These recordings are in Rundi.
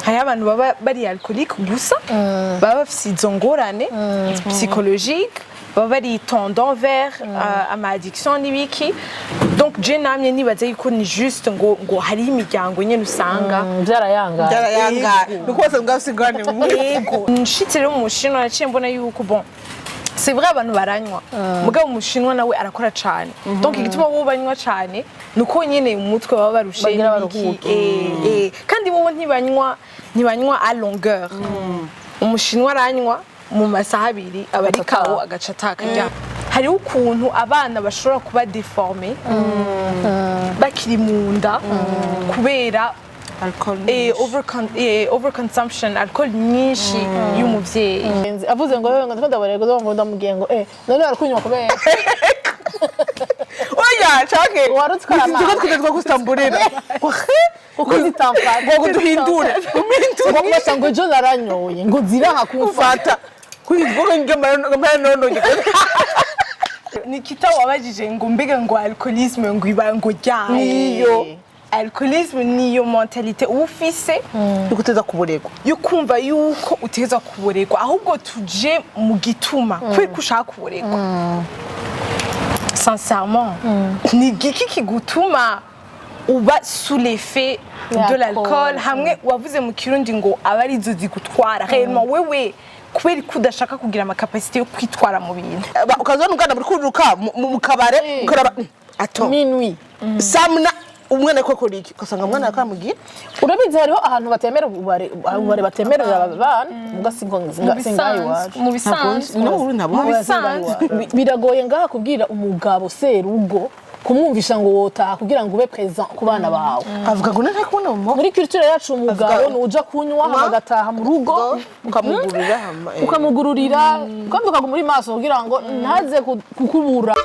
Hariho abantu baba bari alcoolique gusa, baba bafise izo ngorane psychologique, baba bari tendant vers ama addiction n'ibiki. Donc je namye nibaza yuko ni juste ngo hariho imiryango nyene usanga Byarayangaye. Byarayangaye, nuko bose mbwa bafise ingorane mu mutwe. Yego, nshitse rero mu Mushinwa, naciye mbona yuko, bon, c'est vrai, abantu baranywa, mugabo umushinwa nawe arakora cane. Donc igituma bo banywa cane nuko nyene mu mutwe baba barushe Bagira n'ibiki. baruhuke. Kandi bobo ntibanywa à longueur. Umushinwa aranywa mu masaha 2, aba ari kawo, agaca ataka. Hariho ukuntu abana bashobora kuba déformé bakiri mu nda kubera Alcohol. Overconsumption, alcool nyinshi y'umuvyeyi. Avuze ngo wewe ngo ndiko ndaborerwa, ngo ndamubwiye ngo none barakunywa kubera Oya, canke Wari utwara amazi. tuko twitwa gusamburira. Kuko zitamfata. Ngo duhindure, umindure. Ngo mbasha ngo ejo naranyoye ngo ziraha kumfata. Ufata kuko ngamara nononye. Nikita wabajije ngo mbega ngo alcoolisme ngo iba ngo ryari? Niyo. Alcoolisme niyo mentalité uba ufise yuko uteza kuburegwa, yo kumva yuko uteza kuboregwa. Ahubwo tuje mu gituma kubera ko ushaka kuboregwa. Sincèrement, ni igiki kigutuma uba sous l'effet de l'alcool? Hamwe wavuze mu Kirundi ngo aba arizo zigutwara réellement wewe, kubera ko udashaka kugira ama capacité yo kwitwara mu bintu. Ukazabona ubwana buri kururuka mu kabare, ukaraba ato Minuit. Samuna umwana ko akora iki, ugasanga umwana akamugira. Urabizi, hariho ahantu batemera ububare, ububare batemerera abana, muga singo singaho iwacu. Mu bisanzwe. No, ntabwo. Mu bisanzwe. Biragoye ngaha kubwira umugabo serugo, kumwumvisha ngo wotaha kugira ngo ube présent ku bana bawe. Avuga ngo ntari kubona mu Muri culture yacu, umugabo Avuga- ni uja kunywa hama agataha mu rugo, ukamugurira hama, ukamugururira kandi ukaguma uri maso kugira ngo ntaze kukubura.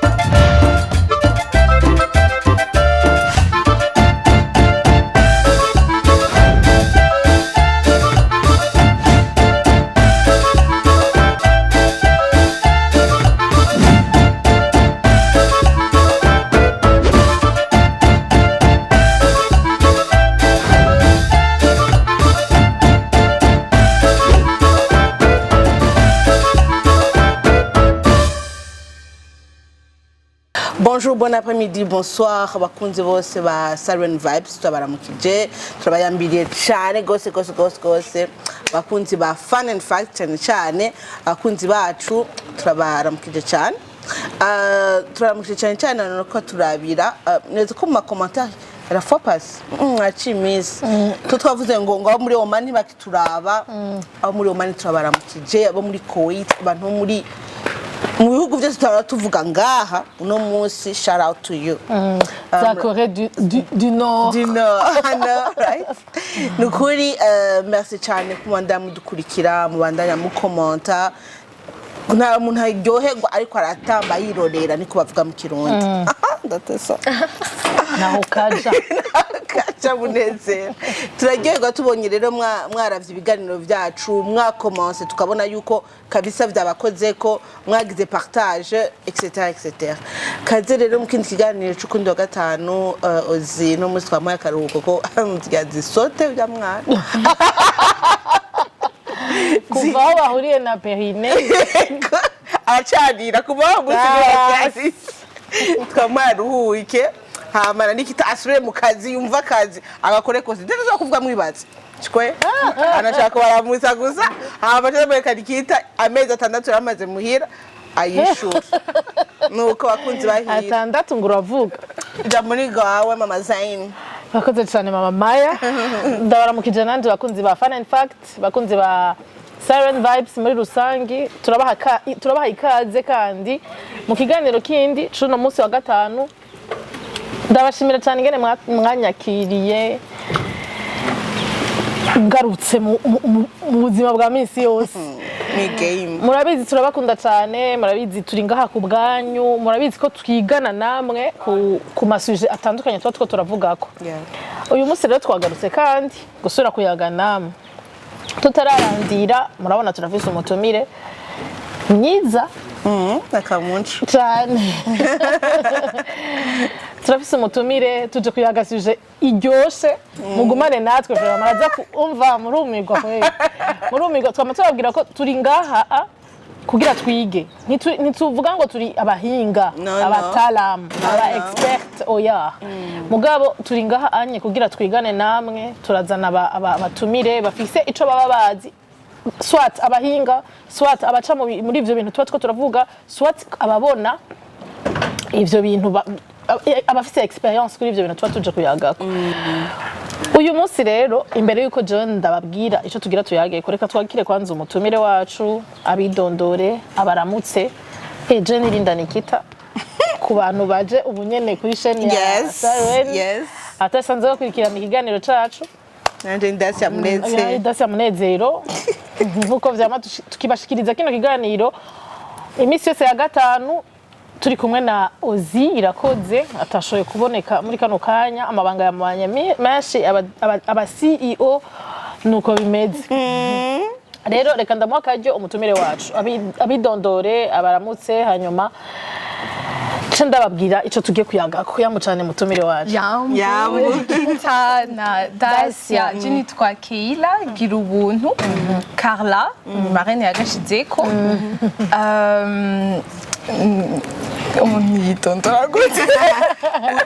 Bonjour, bon après-midi, bonsoir, abakunzi bose ba Siren Vibes, turabaramukije, turabayambiriye cyane gose gose gose gose. Abakunzi ba Fun and Fact cyane cyane, abakunzi bacu turabaramukije cyane. Turabaramukije cyane cyane nuko turabira neza ko mu ma commentaire la fois passée aciye iminsi tu twavuze ngo abo muri Oman ntibakituraba. Abo muri Oman turabaramukije, abo muri Kuwait, abantu bo muri mu bihugu byose turaba tuvuga ngaha uno munsi, shout out to you. Za Corée du Nord. Du Nord, I know, right? Ni ukuri, merci cyane kumubandanya mudukurikira, mubandanya mukomanta. Nta muntu aryoherwa ariko aratamba yirorera, niko bavuga mu Kirundi. Ndatesa. Naho kaja. Kaca munezero. Turaryoherwa tubonye rero mwaravye ibiganiro vyacu, mwakomanse, tukabona yuko kabisa vyabakoze, ko mwagize partage, etc etc. Kaze rero mu kindi kiganiro c'ukundi wa gatanu. Ozi no munsi twamuhaye akaruhuko ko tugira zisote vya mwana. Kuva aho bahuriye na Perine. Aracanira kuva aho munsi twamuhaye hama na Nikita asubire mu kazi, yumva akazi agakore kose. Ndetse zo kuvuga mwibaze cwe anashaka baramusa gusa, hama cyamwereka Nikita amezi 6 yaramaze muhira ayishura. Nuko bakunzi bahira. 6 ngo uravuga. Ija muri gawe, mama Zain. Bakoze cyane, mama Maya. Ndabaramukije nanje bakunzi ba Fun and Fact, bakunzi ba Siren Vibes muri rusangi. Turabaha ikaze kandi mu kiganiro kindi c'uno munsi wa gatanu. Ndabashimira cyane ingene mwanyakiriye ngarutse mu buzima bwa minsi yose. Ni game. Murabizi turabakunda cyane, murabizi turi ngaha ku bwanyu, murabizi ko twigana namwe ku ma sujets atandukanye tuba two turavugako. Uyu munsi rero twagarutse kandi gusubira kuyaga namwe. Tutararandira, murabona turafise umutumire mwiza Akamuncu. cyane. Turafise umutumire, tuje kuyaga sujet iryoshe. Mugumane natwe vraiment, muraza kumva murumirwa kweli, murumirwa. Twama tubabwira ko turi ngaha kugira twige. Ntituvuga ngo turi abahinga, No, no. abatalamu, aba no. expert, oya. Mugabo turi ngaha anye kugira twigane namwe. Turazana abatumire bafise ico baba bazi, soit abahinga, soit abaca muri ivyo bintu tuba two turavuga, soit ababona ivyo bintu, abafise expérience kuri ivyo bintu tuba tuje kuyagako uyu munsi. Rero imbere yuko jewe ndababwira ico tugira tuyageko, reka twakire kwanza umutumire wacu, abidondore, abaramutse. Eje nirinda Nikita, ku bantu baje ubu nyene kuri chaîne ya Siren, atasanzwe bakurikirana ikiganiro cacu. Nanje ndasya Munezero. Dacia Munezero. Nkuko vyama tukibashikiriza kino kiganiro iminsi yose ya gatanu, turi kumwe na Ozi Irakoze, atashoboye kuboneka muri kano kanya, amabanga yamubanye menshi, aba CEO nuko bimeze. Rero reka ndamuha akaryo umutumire wacu, abidondore, abaramutse, hanyuma nce ndababwira ico tugiye kuyaga kuyamucane mutumire wacu. Yambu. Yambu. Kita na Dacia. Je nitwa Keila Girubuntu Carla, marraine yagashizeko. Umuntu yitondora gute?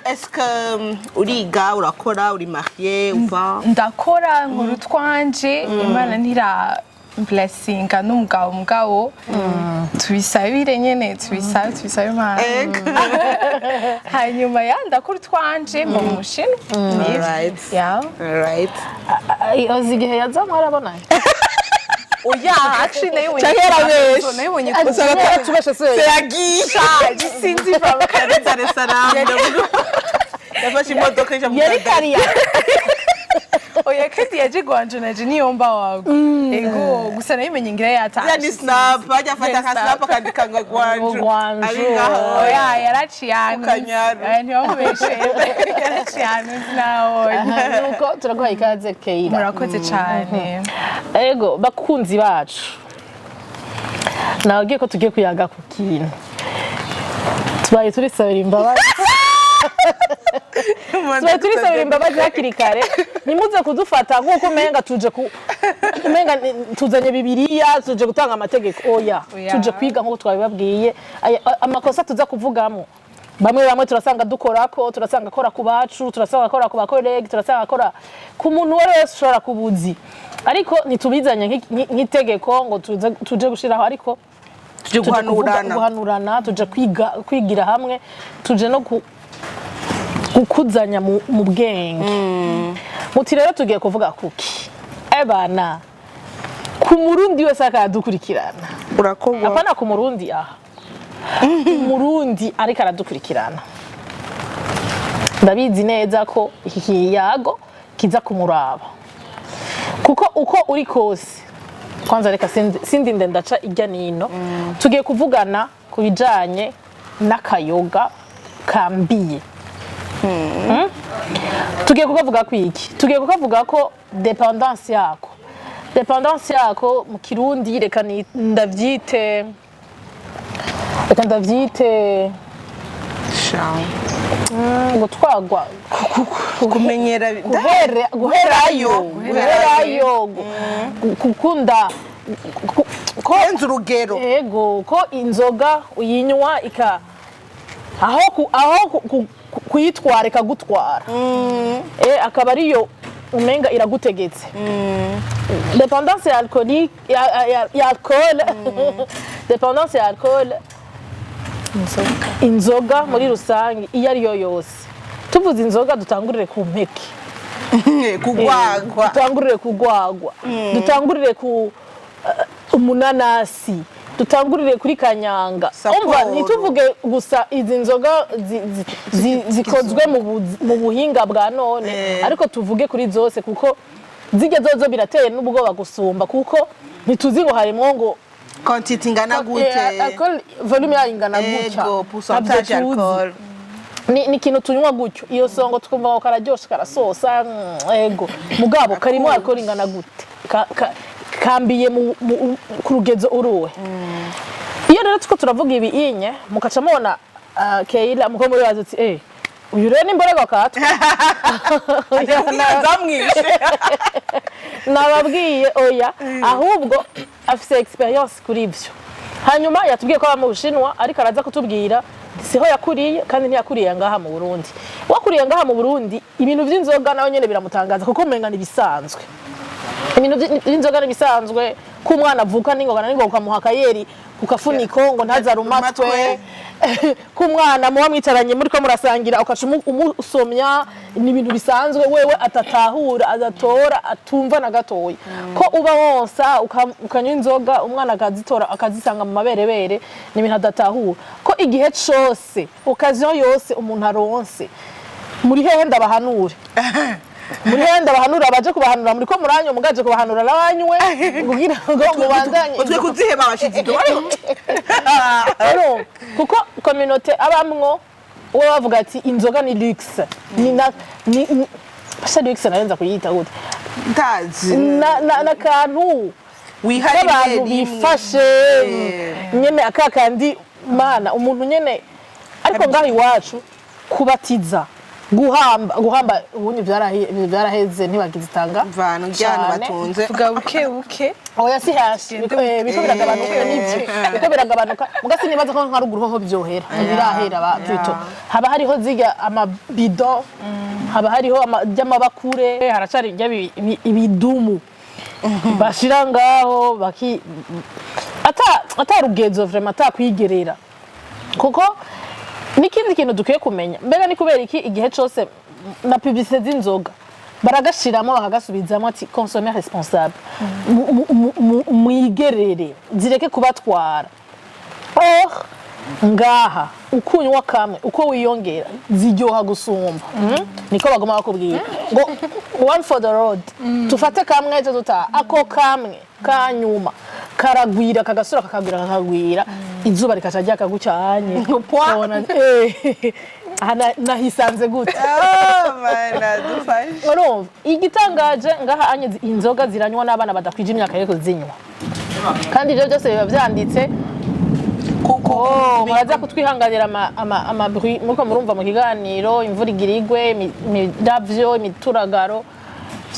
Est-ce que uriga, urakora, uri marié ou pas? Ndakora, nkora utwanje. Imana ntira blessinga n'umugabo, mugabo tubisabire nyene, tubisabe, tubisabe Imana. Hanyuma ya ndakora utwanje, mba mu Mushinwa. Alright. Ya. Alright. Ozi igihe yazamwe arabona. Oya, actually nayibonye. Canke yarabeshe. Nayibonye. Usanga Yaratubeshe se. Yagiye. Sinzi from Dar es Salaam. Yafashe imodoka ija mu Yari Rwanda. kariya. Oya, kandi yaje gwanje naje niyomba wago. Ego, gusa nayimenye ngira yatashe. Ya ni snap, ajya afata ka snap akandika ngo Gwanju. Gwanju. Ari ngaho. Oya, yaraciye ahantu. Kanyaru. Oya, ntibamubeshe, yaraciye ahantu sinabonye. Nuko turaguha ikaze, Keira. Murakoze cyane. Ego, bakunzi bacu, nababwiye ko tugiye kuyaga ku kintu tubaye turisabira imbabazi, tubaye turisabira imbabazi hakiri kare. Ntimuze kudufata nk'uko umenga tuje ku umenga tuzanye Bibiliya, tuje gutanga amategeko, oya. Oya. Tuje kwiga nk'uko twabibabwiye. Amakosa tuza kuvugamo bamwe bamwe turasanga dukorako, turasanga akora ku bacu, turasanga akora ku ba collègues, turasanga akora ku muntu uwo ari we wese ushobora kubuzi, ariko ntitubizanye nk'itegeko ngo tuje gushiraho, ariko Tuje tuje guhanurana. Guhanurana, tuje kwiga, kwigira hamwe, tuje no gukuzanya mu bwenge. Muti rero tugiye kuvuga kuki? Ebana, ku Murundi wese akaradukurikirana, Urakorwa. apana ku Murundi aha, Umurundi ariko aradukurikirana, ndabizi neza ko iki kiyago kiza kumuraba, kuko uko uri kose. Kwanza reka sindinde ndaca ijya nino. Tugiye kuvugana ku bijanye n'akayoga kambiye. Tugiye kukavuga ku iki? Tugiye kukavuga ko dépendance yako, dépendance yako mu Kirundi, reka ndavyite, reka ndavyite gutwagwa. Kumenyera. Guherayo, guherayo, gukunda ko Kurenza urugero. Ego, ko inzoga uyinywa ika aho aho kuyitwara ikagutwara, akaba ariyo umenga iragutegetse. Dépendance ya alcoolique, ya alcool, dépendance ya alcool, inzoga muri rusange iyo ariyo yose. Tuvuze inzoga, dutangurire ku mpeke. Kugwagwa. Dutangurire ku gwagwa, dutangurire ku umunanasi, dutangurire kuri kanyanga. Saporo. Umva, ntituvuge gusa izi nzoga zikozwe mu buhinga bwa none, ariko tuvuge kuri zose, kuko zijya zozo birateye n'ubwoba gusumba, kuko ntituzi ngo harimwo ngo Quantité ingana gute. Alcool volume yayo ingana gutya. Ego, pourcentage Ntabyo tuzi. alcool. Ni ikintu tunywa gutyo iyo songo, tukumva ngo kararyoshe, karasosa, ego, mugabo karimo alcool ingana gute? Kambiye ku rugezo uruwe? Iyo rero tuko turavuga ibi inye, mukaca mubona Keila muko muri bazi uti Uyu rero nimborego katwe. Zamwishe. Nababwiye, oya, ahubwo afise expérience kuri ivyo. Hanyuma yatubwiye ko aba mu Bushinwa, ariko araza kutubwira siho yakuriye, kandi ntiyakuriye ngaha mu Burundi. Wakuriye ngaha mu Burundi, ibintu vy'inzoga nawe nyene biramutangaza, kuko umenga nibisanzwe. Ibintu vy'inzoga nibisanzwe, ko umwana avuka n'ingoga na n'ingoga ukamuha akayeri ku kafuniko ngo ntazarumatwe, ko umwana muba mwicaranye muri ko murasangira ukaca umusomya, ni ibintu bisanzwe wewe atatahura, adatora, atumva na gatoya. Ko uba wonsa ukanywa inzoga, umwana akazitora akazisanga mu maberebere, ni ibintu adatahura. Ko igihe cose, occasion yose umuntu aronse, muri hehe ndabahanure, muri hehe ndabahanura, abaje kubahanura muri ko muranywa, mugaje kubahanura n'abanywe kugira ngo mubandanye. Utwe kuziheba abashitsi. Urumva? Kuko communauté abamwo we bavuga ati inzoga ni luxe, ni na basha luxe narenza kuyita gute? Ndazi. Na kantu wihariye k'abantu rimwe. Bifashe nyene akakandi mana umuntu nyene. Ariko ngaho iwacu kubatiza, guhamba ubundi vyaraheze, ntibagizitanga. Mvano ryana cane. Batunze. Vuga buke buke. Oya, si hasi. Biriko biragabanuka, nivyo, biriko biragabanuka. Muga sinibaza ko nka ruguru hoho vyohera, ntibirahera ba plutôt. Haba hariho zirya amabido, haba hariho ry'amabakure, haracari rya ibidumu bashira ngaho baki ata rugenzo vraiment, ata kwigerera. Kuko n'ikindi kintu dukwiye kumenya, mbega ni kubera iki igihe cose na publicité z'inzoga baragashiramwo bakagasubizamo ati "Consommer responsable, mwigerere, zireke kubatwara"? Or ngaha uko unywa kamwe, uko wiyongera, ziryoha gusumba. Niko baguma bakubwira ngo "One for the road", tufate kamwe ejo dutaha. Ako kamwe kanyuma karagwira, kagasura, kakagwira, kakagwira, izuba rikaca ryaka gucyanye. Ukabona, aha nahisanze gute? Oh, mana dufashe. Urumva igitangaje ngaha anye inzoga ziranywa n'abana badakwije imyaka yo kuzinywa, kandi ibyo byose biba vyanditse. Kuko Oh, muraza kutwihanganira ama bruit muriko murumva mu kiganiro, imvura igira igwe, imiravyo, imituragaro,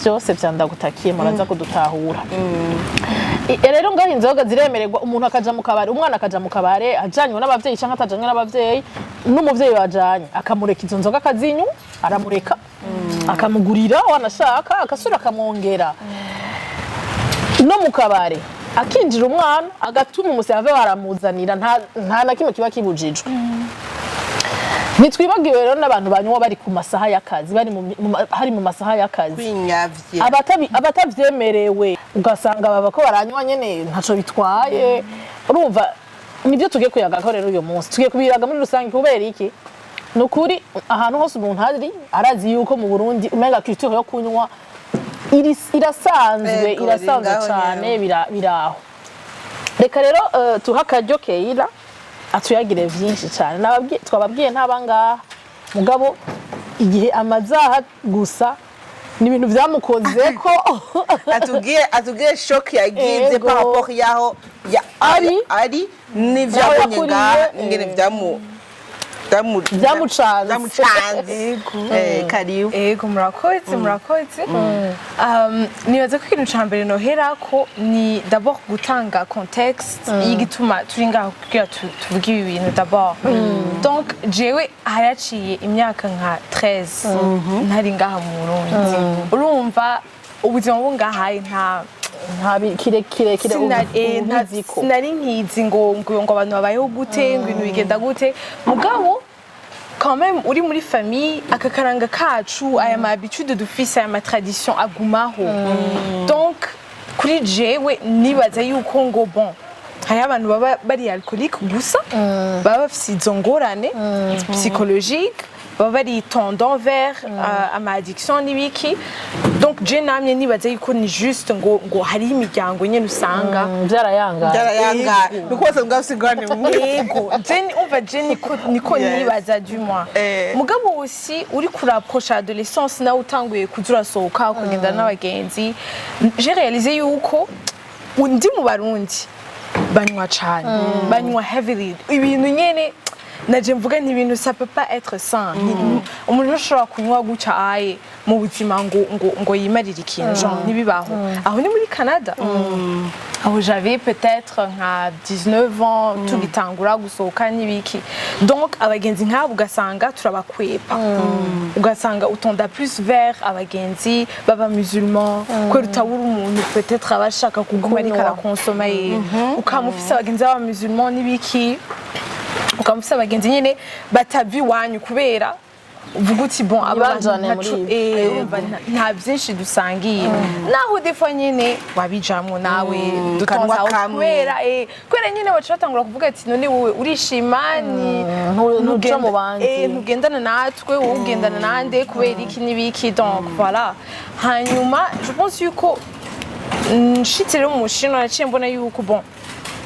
vyose vyandagutakiye, muraza kudutahura. Rero ngaho inzoga ziremererwa, umuntu akaja mu kabari, umwana akaja mu kabare ajanywe n'abavyeyi canke atajanywe n'abavyeyi, n'umuvyeyi wajanye akamureka izo nzoga akazinywa, aramureka akamugurira, wanashaka agasubira akamwongera. No mu kabare akinjira umwana agatuma umusave baramuzanira, nta na kimwe kiba kibujijwe. Ntitwibagiwe rero n'abantu banywa bari ku masaha y'akazi, bari hari mu masaha y'akazi. Kwinyavye. Abatavyemerewe ugasanga baba ko baranywa nyene ntaco bitwaye. Urumva nibyo tugiye kuyagako rero uyu munsi, tugiye kubiraga muri rusange. Kubera iki? Ni ukuri ahantu hose umuntu ari arazi yuko mu Burundi umenga culture yo kunywa irasanzwe. Ego, irasanzwe iri ngaho cane. nyene. Biraho. Reka rero tuhe akaryo Keira atuyagire vyinshi cane. Twababwiye ntabangaha, mugabo igihe amazaha gusa ni ibintu vyamukoze ko. Atubwiye choc yagize Ego. par rapport yaho Ari. ari n'ivyo Aho yabonye yakuriye, ngaha ingene Vyamucanze. Vyamucanze. Ego. Karibu. Ego, murakoze, murakoze. Nibaza ko ikintu ca mbere noherako ni d'abord gutanga contexte y'igituma turi ngaho kugira tuvuge ibi bintu d'abord. Donc jewe haraciye imyaka nka 13 ntari ngaha mu Burundi. Urumva ubuzima bwo ngahaye nta Nta kirekire. Ubuziko. Sinari nkizi ngo abantu babayeho gute, ngo ibintu bigenda gute. Mugabo quand même uri muri famille, aka karanga kacu, aya ma habitude dufise, aya ma tradition agumaho. Donc kuri jewe nibaza yuko ngo bon, hariho abantu baba bari alcoolique gusa, baba bafise izo ngorane psychologique, baba bari tendant vers ama addiction n'ibiki. Donc je namye nibaza yuko ni juste ngo hariho imiryango nyene usanga Byarayangaye. Byarayanga nuko bose mbwa bafise ingorane mu Ego, je umva, je niko nibaza du moins. Mugabo aussi uri kurapprocha adolescence, nawe utanguye kuza urasohoka ukagenda n'abagenzi, j'ai réalisé yuko undi mu Barundi banywa cane, banywa heavily ibintu nyene. Naje mvuga nti ibintu ça peut pas être sain. Umuntu ashobora kunywa gutya aye mu buzima ngo yimarire ikintu, genre ntibibaho. Aho ni muri Canada, aho j'avais peut-être nka 19 ans, tugitangura gusohoka n'ibiki. Donc abagenzi nk'abo ugasanga turabakwepa, ugasanga utonda plus vers abagenzi baba musulman, kubera utabura umuntu peut-être aba ashaka kuguma ariko Kunywa. arakonsoma ye. Ukaba ufise abagenzi baba musulman n'ibiki, ukaba ufise abagenzi nyine batava iwanyu, kubera uvuga uti: "Bon, aba bantu Ntibanjane muri ibi." Urumva nta byinshi dusangiye, naho des fois nyine wabijamwo nawe Kanwa dutonza aho kamwe. kubera nyine baca batangura kuvuga ati: "None wowe urishima ni Ntuja mu bandi." Ntugendana natwe, wowe ugendana nande, kubera iki n'ibiki? Donc voilà. Hanyuma je pense yuko nshitse rero mu Mushinwa, naciye mbona yuko, bon,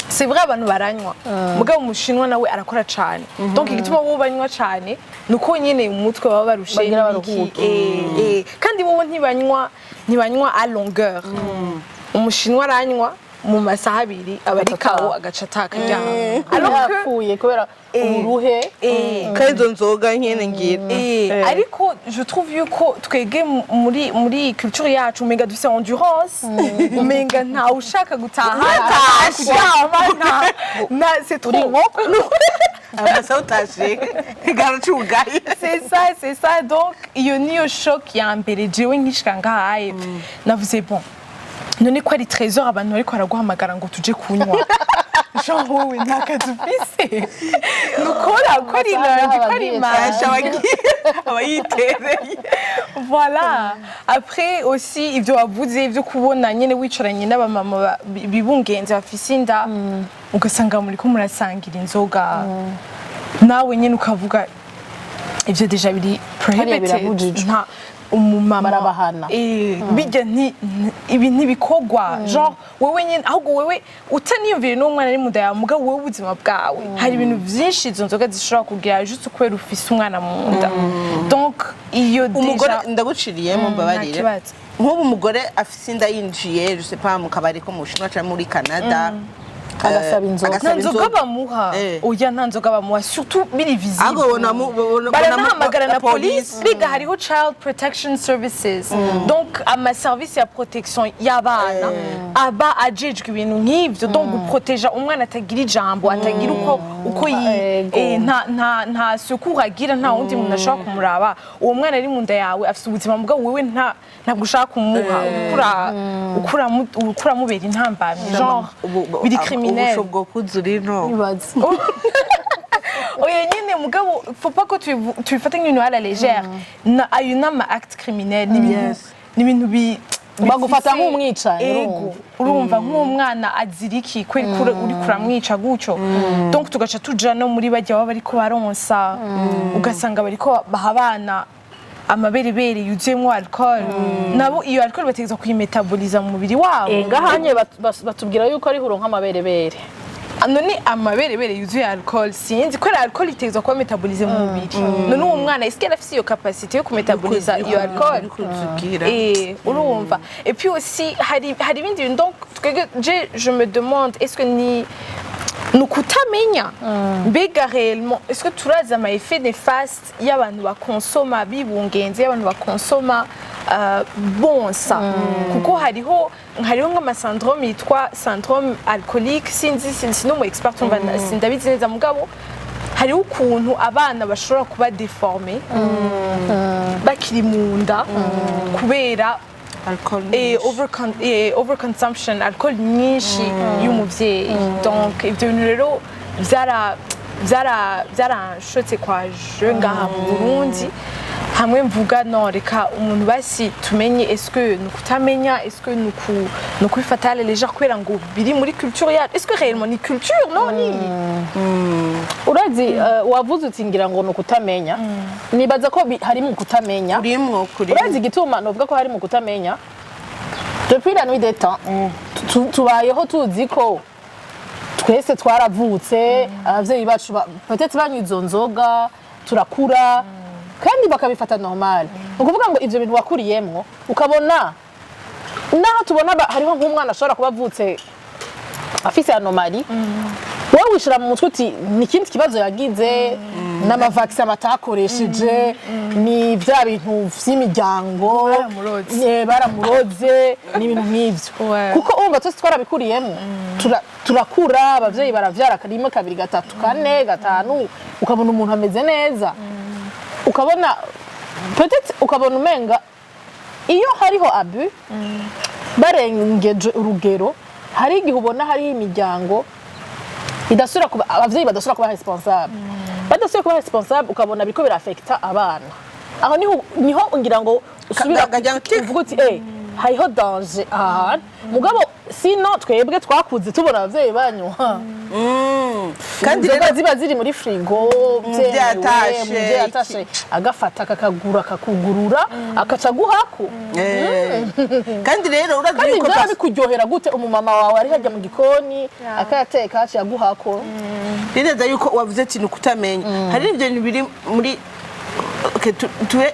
c'est vrai, abantu baranywa, mugabo umushinwa nawe arakora cane. Donc igituma bo banywa cane nuko nyene mu mutwe baba barushe Bagira n'ibiki. baruhuke. Kandi bobo ntibanywa à longueur. Umushinwa aranywa mu masaha 2, aba ari KO, agaca atakaryama, alors que Yapfuye kubera uburuhe. Kandi izo nzoga nyene ngira. Ariko je trouve yuko twege muri culture yacu umenga dufise endurance, umenga ntawe ushaka gutaha kuryama, nta c'est trop. Amasaha utashe garacugaye. C'est ça, c'est ça. Donc iyo niyo choc ya mbere. Jewe nkishika ngahaye navuze: "Bon, none ko ari 13h, abantu bariko baraguhamagara ngo tuje kunywa, genre wowe nta kazi ufise nukora, ko ari lundi, ko ari mardi?" Aba yitereye. Voilà. Après aussi ibyo wavuze ibyo kubona nyine wicaranye n'abamama bibungenze bafise inda, ugasanga muriko murasangira inzoga, nawe nyine ukavuga ibyo déjà biri prohibited. Birabujijwe. Nta umumama Barabahana. Bijya ibi ntibikogwa, genre wewe nyine, ahubwo wewe utaniyumvire n'umwana ari mu nda yawe, mugabo wowe ubuzima bwawe, hari ibintu byinshi izo nzoga zishobora kugira juste kubera ufise umwana mu nda. Donc iyo Umugore déjà ndaguciriyemo, mbabarire. Nta kibazo. Nk'ubu umugore afise inda yinjiye, je sais pas, mu kabari ko mu Bushinwa cyangwa muri Canada, Agasaba inzoga. Agasaba Nta nzoga bamuha. Oya, nta nzoga bamuha, surtout biri visible. Ahubwo Baranahamagara na police. Police. Biga hariho child protection services, donc amaservice ya protection y'abana aba ajejwe ibintu nk'ivyo, donc guproteja umwana atagira ijambo, atagira uko nta secours agira, nta wundi muntu ashobora kumuraba. Uwo mwana ari mu nda yawe afise ubuzima, mugabo wewe ntabwo ushaka kumuha, uriko uramubera intambamyi, genre biri criminel. Ubusho bwo kuzura ino. Ibaze. Oya nyine, mugabo faut pas ko tubifate nk'ibintu à la légère. Na ayo n'ama acte criminel, ni ibintu ni ibintu Bagufata bifise nk'umwicanyi, ego. Urumva nk'umwana azira iki kweri uri kuramwica gutyo? Donc tugaca tuja no muri bajya baba bariko baronsa, ugasanga bariko baha abana amaberebere yuzuyemo alcool. Nabo iyo alcool bategerezwa kuyimetaboliza mu mubiri wabo. Ngahanye batubwira yuko ari uronka amaberebere. None amaberebere yuzuye alcool, sinzi, kubera alcool itegerezwa kuba métabolisée mu mubiri. None uwo mwana est-ce qu'il afise iyo capacité yo kumetaboliza iyo alcool? Kutubwira. Urumva, et puis aussi hari ibindi bintu. Donc twebwe, je me demande, est-ce que ni ukutamenya mbega réellement, est-ce que turazi ama effet néfaste y'abantu bakonsoma bibungenze, y'abantu bakonsoma bonsa? Kuko hariho nk'amasyndrome yitwa syndrome alcoolique. Sinzi, sinzi n'umu expert, umva, sindabizi neza, mugabo hariho ukuntu abana bashobora kuba déformé bakiri mu nda kubera alcool overconsumption, alcool nyinshi y'umuvyeyi. Donc ibyo bintu rero byaranshotse kwa je ngaha mu Burundi, hamwe mvuga: "No reka umuntu basi tumenye." Est-ce que ni ukutamenya? Est-ce que ni ukubifata à la légère kubera ngo biri muri culture yacu? Est-ce que réellement ni culture? No ni Urazi, wavuze uti ngira ngo ni ukutamenya. Nibaza ko hari mu kutamenya. Kurimwo kuri. Urazi igituma novuga ko hari mu kutamenya? Depuis la nuit des temps tubayeho tuzi ko twese twaravutse abavyeyi bacu peut-être banywa izo nzoga, turakura kandi bakabifata normal. Ni ukuvuga ngo ivyo bintu wakuriyemwo, ukabona naho tubona hariho nk'umwana ashobora kuba avutse afise anomalie. Wowe wishira mu mutwe uti ni ikindi kibazo yagize, n'ama vaccins batakoresheje, ni bya bintu vy'imiryango. Baramuroze. Baramuroze, ni ibintu nk'ivyo. Kuko urumva twese twarabikuriyemo. Turakura, abavyeyi baravyara rimwe, kabiri, gatatu, kane, gatanu, ukabona umuntu ameze neza, ukabona peut-être ukabona umenga iyo hariho abus, barengeje urugero, hari igihe ubona hari imiryango idasubira kuba, abavyeyi badasubira kuba responsable, badasubira kuba responsable, ukabona biriko birafekta abana. Aho niho ngira ngo usubira uvuga uti hariho danger aha hantu. Mugabo sino twebwe twakuze tubona abavyeyi banywa Kandi inzoga rero ziba ziri muri frigo byemewe, yatashe, umuvyeyi atashe agafata, akakagura, akakugurura, akaca aguhako. Kandi rero urazi Kandi yuko byaba bikuryohera gute umumama wawe ari hajya mu gikoni akayateka, haciye aguhako? Neza yuko wavuze ati ni ukutamenya, hari n'ibyo bintu biri muri, okay,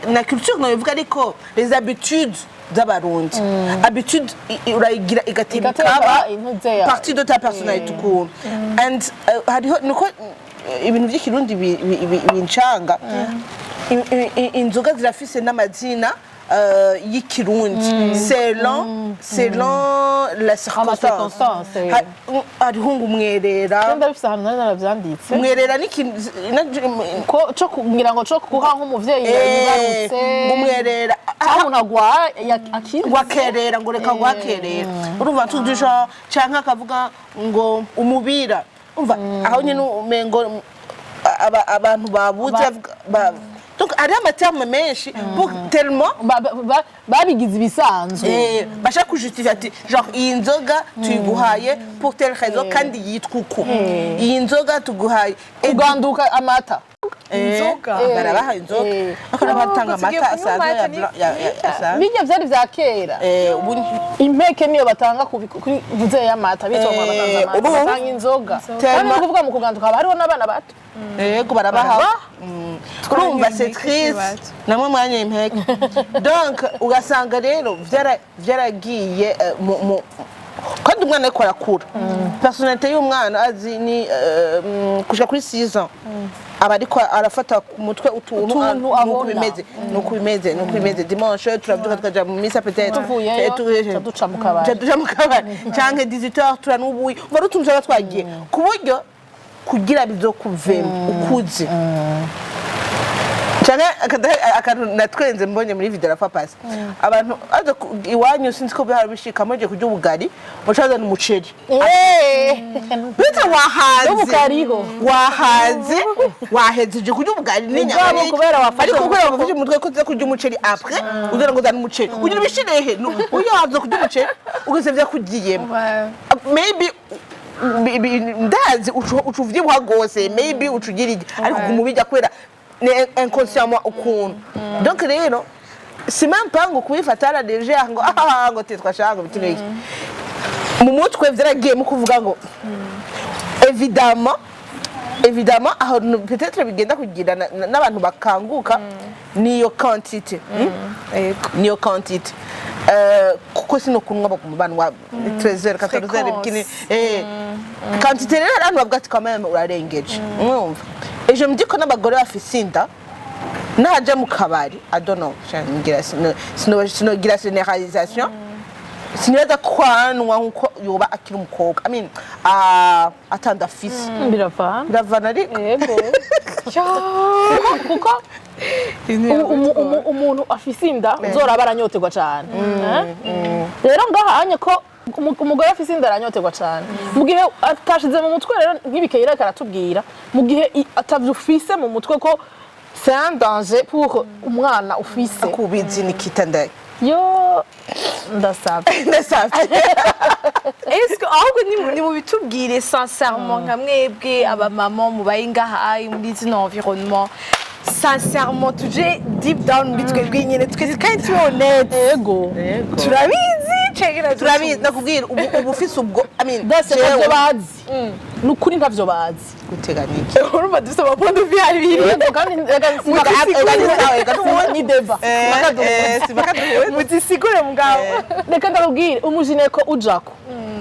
na culture nobivuga, ariko les habitudes z'Abarundi, habitude urayigira igatemba, igateba ikaba intuze yawe. Partie de ta personnalité ukuntu. And hariho nuko ibintu by'Ikirundi bincanga. Inzoga zirafise n'amazina y'Ikirundi selon la circonstance. Circonstance, eh. Hariho ngo umwerera. Ndabifise ahantu nari naravyanditse. Umwerera ni ikintu Ko co ngira ngo co kuha nk'umuvyeyi yibarutse, ngo umwerera cyangwa umuntu agwaye akize. Ngo akerera, ngo reka ngo akerera, urumva tuzi genre, canke akavuga ngo umubira. Umva aho nyine umengo abantu babuze donc hariho ama termes menshi pour tellement babigize ibisanzwe. Bashaka kujustifier ati genre iyi nzoga tuyiguhaye pour telle raison kandi yitwa uku, iyi nzoga tuguhaye. Kuganduka amata. Inzoga. Barabaha inzoga, ariko n'abatanga Oh, tugiye amata kunywa asanzwe amata ya asanzwe. Bijya vyari vya kera. Ubu Impeke niyo batanga kuri vuze y'amata bitwa ngo batanze amata, batanga inzoga. Kandi ni kuvuga mu kuganduka haba hariho n'abana bato. Yego, barabaha. Urumva c'est impeke triste. bato. Namwe mwanya impeke, donc ugasanga rero vyaragiye kandi umwana ariko arakura, personnalité y'umwana azi ni kushika kuri 6 ans aba ariko arafata ku mutwe utuntu. Utuntu Nuko abona. bimeze, nuko bimeze, nuko bimeze. Dimanche turavyuka tukaja mu misa peut-être. Tuvuyeyo, tuca duca mu kabari. Tuca duca mu kabari canke 18 heures turanubuye. Umva ari utuntu tuba twagiye ku buryo kugira bizokuvemo ukuze. Canke akantu natwenze mbonye muri video rafa pasi abantu aza iwanyu, sinzi ko bihari bishika muje kurya ubugari, mucazana umuceri bite wahaze. N'ubu kariho. Wahaze, wahejeje kurya ubugari n'inyama Mugabo n'iki. kubera wafashe Ariko kubera umutwe wafashe umutwe ko uza kurya umuceri après, ugira ngo uzane umuceri ugira ubishirehe uyo waza kurya umuceri ugase vyakugiyemo. Maybe ndazi uca uvyibuha gose, maybe uca ugira iki, ariko uguma ubirya kubera ni inconsciemment ukuntu. Donc rero si même pas ngo kubifata à la légère, ngo ah, ngo titwa shanga biti n'iki mu mutwe vyaragiyemo kuvuga ngo évidemment, évidemment aho peut-être bigenda kugira n'abantu bakanguka niyo quantité, Niyo quantité. Kuko sino kunywa baguma banywa 13h, 14h. Fréquence. Bikini quantité rero abantu bavuga ati quand même urarengeje. Mwumva, et je me dis ko n'abagore bafise inda naja mu kabari, I don't know, ngira sinogira généralisation, sinibaza kwanwa nkuko yoba akiri umukobwa, I mean, atanda afise. Biravana. Biravana ariko. Yego, kuko umuntu afise inda uzoraba aranyoterwa cane. Eh? Rero ngaha anye ko umugore afise inda aranyoterwa cane mu gihe atashize mu mutwe. Rero nk'ibikeye reka aratubwira mu gihe atavyo ufise mu mutwe ko c'est un danger pour umwana ufise. Kubizi nikita ndaye. Yo, ndasabye. Ndasavye. Est-ce que ahubwo ni mubitubwire sincèrement, nka mwebwe abamama mubaye ngaha muri zino environnement, sincèrement tuje deep down muri twebwe nyene twese kandi tube honnête, Ego. turabizi canke natwe? Turabizi, nakubwira ubu ufise ubwo, I mean, Dase jewe ntavyo bazi, ni ukuri ntavyo bazi. Gutega niki? Urumva dufite ama points de vue abiri. Yego, kandi reka ni débat. Mutisigure mugabo. Reka ndakubwire, umu gynéco ujako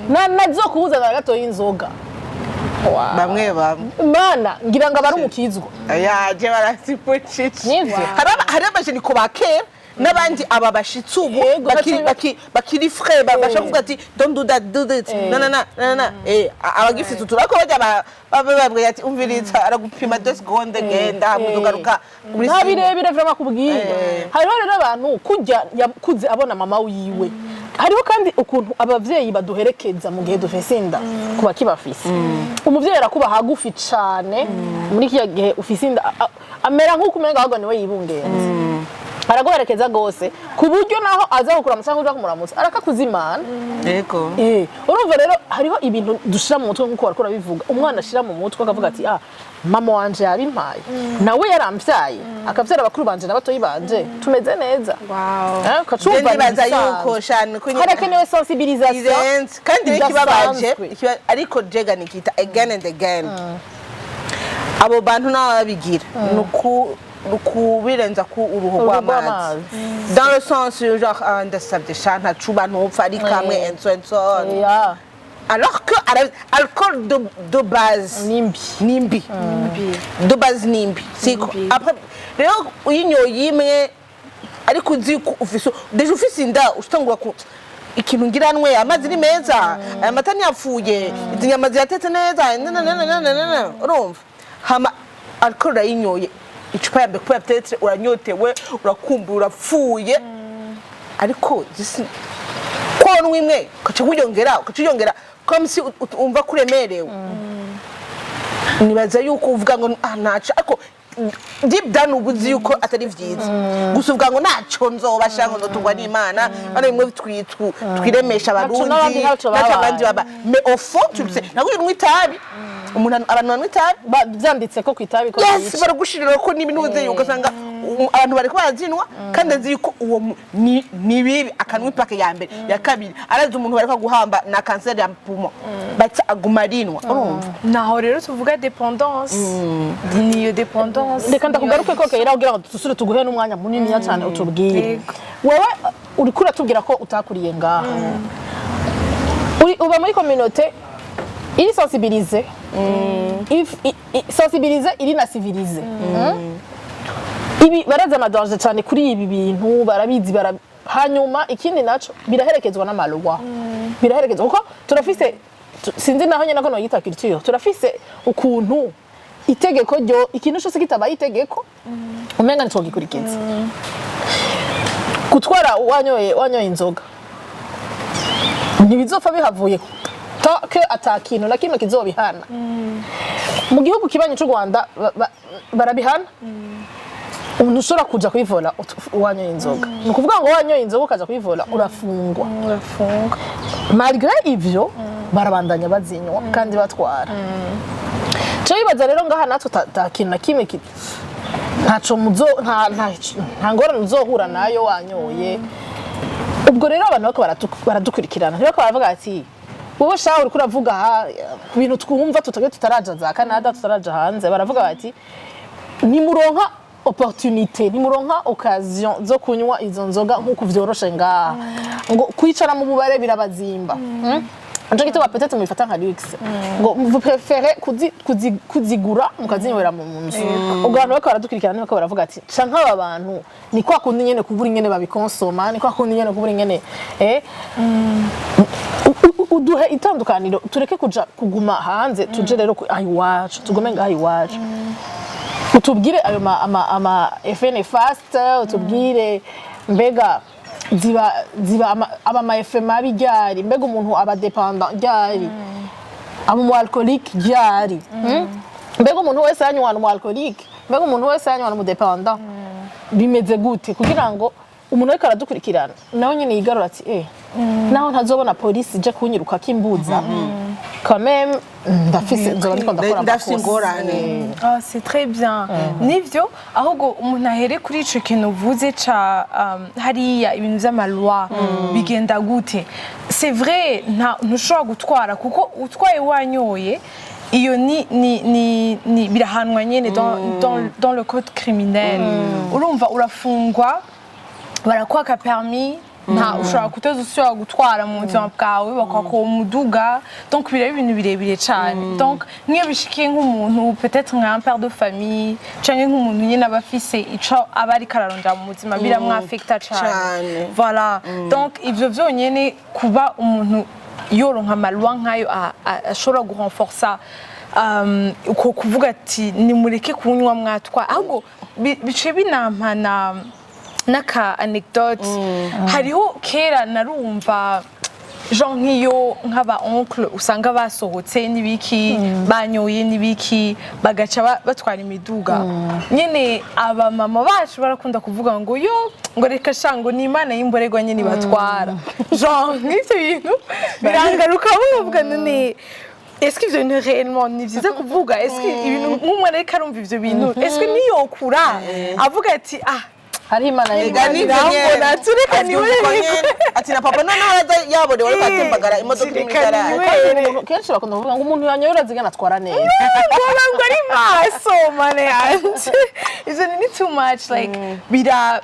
na nazo kubuza na gato y'inzoga. Bamwe bamwe. Mana, ngira ngo aba ari umukizwa. Yaje barasipukije. Nivyo. Hari abagynéco ba kera n'abandi aba bashitsi ubu Yego. bakiri frais, bashaka kuvuga ati: "Don't do that, do this." No, no, no, no, no. Abagifite utu ariko bajya baba babwiye ati: "Umviriza, aragupima 2 secondes, genda muzugaruka muri Nta simo." birebire vraiment kubwira. Hariho rero abantu kujya yakuze abona mama wiwe. Hariho kandi ukuntu abavyeyi baduherekeza mu gihe dufise inda. Ku bakibafise, umuvyeyi arakuba hagufi cane muri kiya gihe ufise inda, amera nk'uko umenga ahubwo niwe yibungenze, araguherekeza gose, ku buryo naho aza kukuramutsa cyangwa uja kumuramutsa arakakuzimana. Urumva rero hariho ibintu dushira mu mutwe, nk'uko bariko barabivuga, umwana ashira mu mutwe akavuga ati: "Ah, mama wanje yabimpaye, nawe yaramvyaye, akavyara bakuru banje na batoyi banje, tumeze neza." Je Ukacumva ndibaza ni yuko ibisanzwe. shana ko Harakenewe sensibilisation irenze. Kandi rero ikibabaje idasanzwe. Ariko jega nikita again and again, abo bantu n'ababigira ni ukubirenza ku uruhu Uruhu rw'amazi, rw'amazi. dans le sens genre: "Ah, ndasabye sha, ntacuba, ntupfa ari kamwe," and so and so on, alors que alcool de base Nimbi. Nimbi de base, nimbi, siko? Nimbi. Après rero uyinyoye imwe, ariko uzi ko ufise déjà ufise inda, utangura ku ikintu ngira nwe amazi ni meza, aya mata ntiyapfuye, izi nyama ziratetse neza, na na na na na na na. Urumva hama alcool urayinyoye icupa ya mbere kubera peut-être uranyotewe, urakumbuye, urapfuye, ariko konwa imwe ugaca wiyongera, ugaca wiyongera comme si umva ko uremerewe. Nibaza yuko uvuga ngo: "Ah, ntaco," ariko deep down uba uzi yuko atari vyiza. Gusa uvuga ngo: "Ntaco nzobasha, ngo nzotungwa n'Imana." Bano bimwe twiremesha Ntaco Abarundi. N'abandi ntaco Ntaco babaye. Abandi baba, mais au fond tu le sais. Ntabwo unywa itabi, umuntu, abantu banywa itabi. Vyanditse ko kwitabi ko Yes. ryica. Baragushirira ko n'ibintu, ugasanga abantu bariko barazinwa kandi azi yuko uwo ni bibi, akanwa ipake ya mbere, ya kabiri, arazi umuntu bariko guhamba na kanseri ya poumon, baca aguma arinwa, urumva? Naho rero tuvuga dépendance, niyo dépendance. Reka ndakugaruke ko Keira, kugira ngo dusubire tuguhe n'umwanya muniniya cyane utubwire. Yego. Wewe uriko uratubwira ko utakuriye ngaha, uba muri communauté iri sensibilisée, sensibilisée iri na civilisée. Ibi barazi ama danger cyane kuri ibi bintu, barabizi hanyuma ikindi naco biraherekezwa n'ama lois, biraherekezwa kuko turafise sinzi naho nyene ko noyita culture, turafise ukuntu itegeko ryo ikintu cyose kitabaye itegeko umenga ntitwogikurikiza. Gutwara wanyoye inzoga ntibizopfa bihavuye tant que ata kintu na kimwe kizobihana. Mu gihugu kibanyi cy'u Rwanda barabihana. Umuntu ushobora kuja kwivora wanyoye inzoga, ni ukuvuga ngo wanyoye inzoga ukaja kwivora urafungwa. Urafunga. Malgré ivyo barabandanya bazinywa kandi batwara. Cyo yibaza rero ngaha natwe ta kintu na kimwe ntaco muzo nta ngorane uzohura nayo wanyoye. Ubwo rero abantu bariko baradukurikirana, ntibako baravuga ati: "Wowe shaho uriko uravuga aha ku bintu twumva tutagwe, tutaraja za Canada, tutaraja hanze." Baravuga bati: "Nimuronka opportunité, nimuronka occasion zo kunywa izo nzoga nk'uko vyoroshe ngaha, ngo kwicara mu bubare birabazimba." Nico gituma peut-être mubifata nka luxe, ngo vous préférez kuzigura mukazinywera mu nzu. Ubwo abantu bariko baradukurikirana bariko baravuga ati: "Ca nk'aba bantu ni kwa kundi nyene kubura ingene babikonsoma, ni kwa kundi nyene kubura ingene." Uduhe itandukaniro, tureke kuja kuguma hanze, tuje rero aho iwacu, tugume ngaho iwacu. Utubwire ayo ama effets néfastes, utubwire mbega ziba aba ama effets mabi ryari, mbega umuntu aba dépendant ryari, aba umu alcoolique ryari? Mbega umuntu wese yanywa umu alcoolique? Mbega umuntu wese yanywa umu dépendant? Bimeze gute? Kugira ngo umuntu ariko aradukurikirana nawe nyine yigarura ati: "Eh, naho ntazobona polisi ije kunyiruka kimbuza, quand même ndafise, nzoba ndiko ndakora Ndafise amakosa." ingorane. Ah, c'est très bien. Nivyo, ahubwo umuntu ahere kuri ico kintu uvuze ca hariya ibintu vy'ama lois bigenda gute. C'est vrai, ntushobora gutwara, kuko utwaye wanyoye iyo ni birahanwa nyene dans le code criminel. Urumva urafungwa, barakwaka permis. Nta ushobora kutaza usubira gutwara mu buzima bwawe, bakwaka uwo muduga. Donc biraba ibintu birebire cane. Donc nk'iyo bishikiye nk'umuntu, peut-être nka un père de famille canke nk'umuntu nyine aba afise ico aba ariko ararondera mu buzima, biramwafekta cane. Cane. Voilà, donc ivyo vyonyene, kuba umuntu yoronka ama lois nk'ayo ashobora gurenforsa uko kuvuga ati nimureke kunywa mwatwa, ahubwo bice binampana n'aka anecdote. Hariho kera narumva genre nk'iyo nk'aba oncle usanga basohotse n'ibiki, banyoye n'ibiki, bagaca batwara imiduga nyene. Abamama bacu barakunda kuvuga ngo yo, ngo reka sha, ngo ni Imana y'imborerwa nyene batwara. Genre nk'ivyo bintu birangaruka, bavuga none est-ce que ivyo bintu réellement ni vyiza kuvuga? Est-ce que ibintu nk'umwana ariko arumva ivyo bintu, est-ce que niyokura avuga ati ah, Hariho Imana Ega y'Imana. nivyo nyene. Irambona, tureka Avyumva uko niwe. nyene. Ati na papa noneho araza yaborewe, ariko atembagara imodoka iri muri Tureka garaje. niwe. Kandi kenshi bakunda kuvuga ngo umuntu yanyoye urazigana atwara neza. Ngoba ngo ari maso mane yanje. Ivyo ni too much, like bira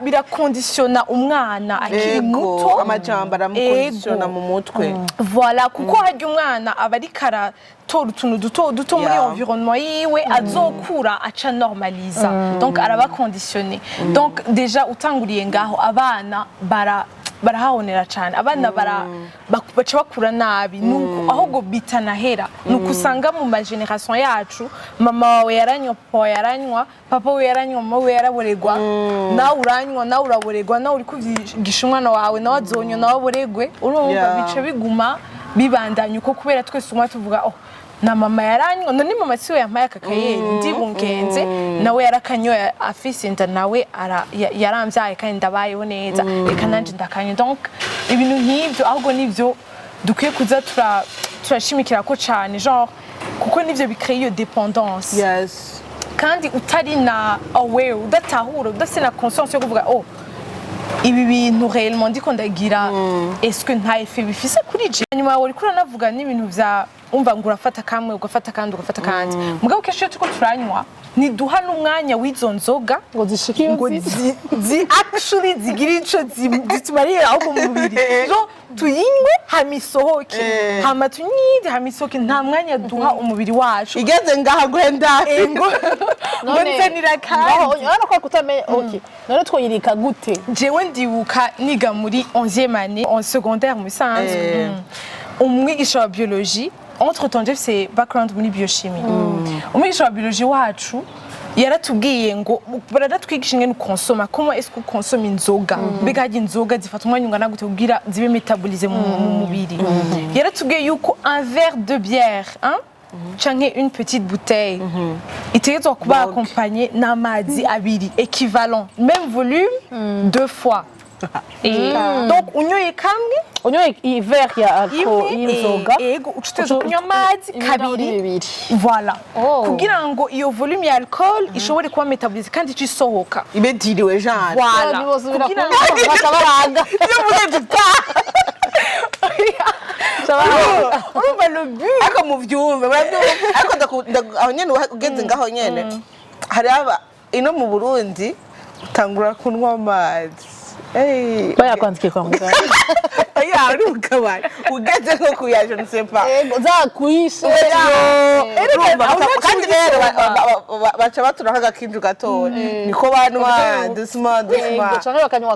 birakonditiona umwana akiri Ego, muto. amajambo aramukonditiona Ego. mu mutwe. Voilà, kuko harya umwana aba ariko aratora utuntu duto duto muri environnement yiwe, azokura aca normaliza, donc araba conditionné. Donc déjà utanguriye ngaho, abana barahahonera cyane. Abana baca bakura nabi. Nuko ahubwo bitanahera, nuko usanga mu ma génération yacu mama wawe yaranywa, papa wawe yaranywa, papa we yaranywa, mama we yaraboregwa, nawe uranywa, nawe uraboregwa, nawe uri kuvyigisha umwana wawe, nawe azonywa, nawe aboregwe. Urumva, bica biguma bibandanya uko, kubera twese umwe tuvuga oh, na mama yaranywa, none mama siwe yampaye aka kayeri ndibungenze, nawe yarakanyoye afise inda, nawe yaramvyaye kandi ndabayeho neza, reka nanje ndakanywa. Donc ibintu nk'ivyo ahubwo nivyo dukwiye kuza turashimikira ko cane, genre kuko nivyo bicrée iyo dépendance. Kandi utari na aware, udatahura, udafite na conscience yo kuvuga oh, ibi bintu réellement ndiko ndagira, est-ce que nta effet bifise kuri je? Nyuma yawe uriko uranavuga n'ibintu vya umva ngo urafata kamwe, ugafata kandi, ugafata kandi. Mugabo kenshi iyo turiko turanywa ntiduha n'umwanya w'izo nzoga ngo zishike iyo ngo zi actually zigira ico zitumariye ahubwo mu mubiri. Genre tuyinywe hama isohoke, hama tunyide hama isohoke, nta mwanya duha umubiri wacu. Igeze ngaha guhenda. Ngo ngo nzanira kandi. Urabona ko kutamenya, okay, none twoyirika gute? Jewe ndibuka niga muri 11e année en secondaire mu bisanzwe. Umwigisha wa biologie, entre temps je background muri biochimie, umwigisha wa biologie wacu yaratubwiye ngo baratwigisha ingene ukonsoma, comment est-ce qu'on consomme inzoga, mbega harya inzoga zifata umwanya ungana gute kugira zibe métabolisées mu mubiri. Yaratubwiye yuko un verre de bière, hein, canke une petite bouteille itegerezwa kuba accompagné n'amazi abiri équivalent, même volume, deux fois. Donc unyoye kamwe, Unyoye iyi verre ya alcool imwe, y'inzoga, ego, uca utegerezwa kunywa amazi ibirahuri kabiri. Bibiri. Voilà. Oh. Kugira ngo iyo volume ya alcool ishobore kuba métabolisée kandi ice isohoka. Ibe diriwe genre. Voilà. Ntibosubira Kugira kunywa, baca baranga. Iyo uvuze tuta. Urumva le but. Ariko muvyumve, muravyumva, ariko aho nyene ugeze ngaho nyene hari aba ino mu Burundi utangura kunywa amazi. Hey. Bayakwandikiye kwa muganga. Oya, uri mu kabari ugeze nko kuya je ne sais pas. Ego, zakwishe. Urumva, aho kandi rero baca baturaho agakinju gatoya niko banywa doucement Ego, doucement. canke bakanywa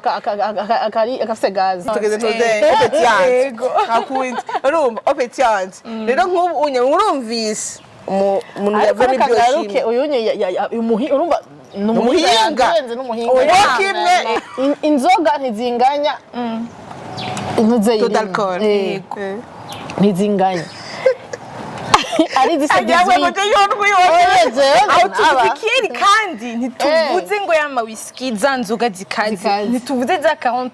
akafise gaze. Tugeze tuze eau pétillante. Ego. Ntakundi urumva eau pétillante rero nk'ubu unye urumvise umuntu Ariko yavuye muri reka ngaruke biochimie. uyu nye urumva ni umuhinga. Umuhinga. Yarenze n'umuhinga. Oya, kimwe. Inzoga ntizinganya intuze Taux yirimo. d'alcool. Ntizinganya ari zisa Ajyawe ngo 18. yondwi. Oya, jewe Aho naba. tuvuze ikiyeri kandi ntituvuze ngo ya whisky, za nzoga zikaze. Zikaze. Ntituvuze za 40%,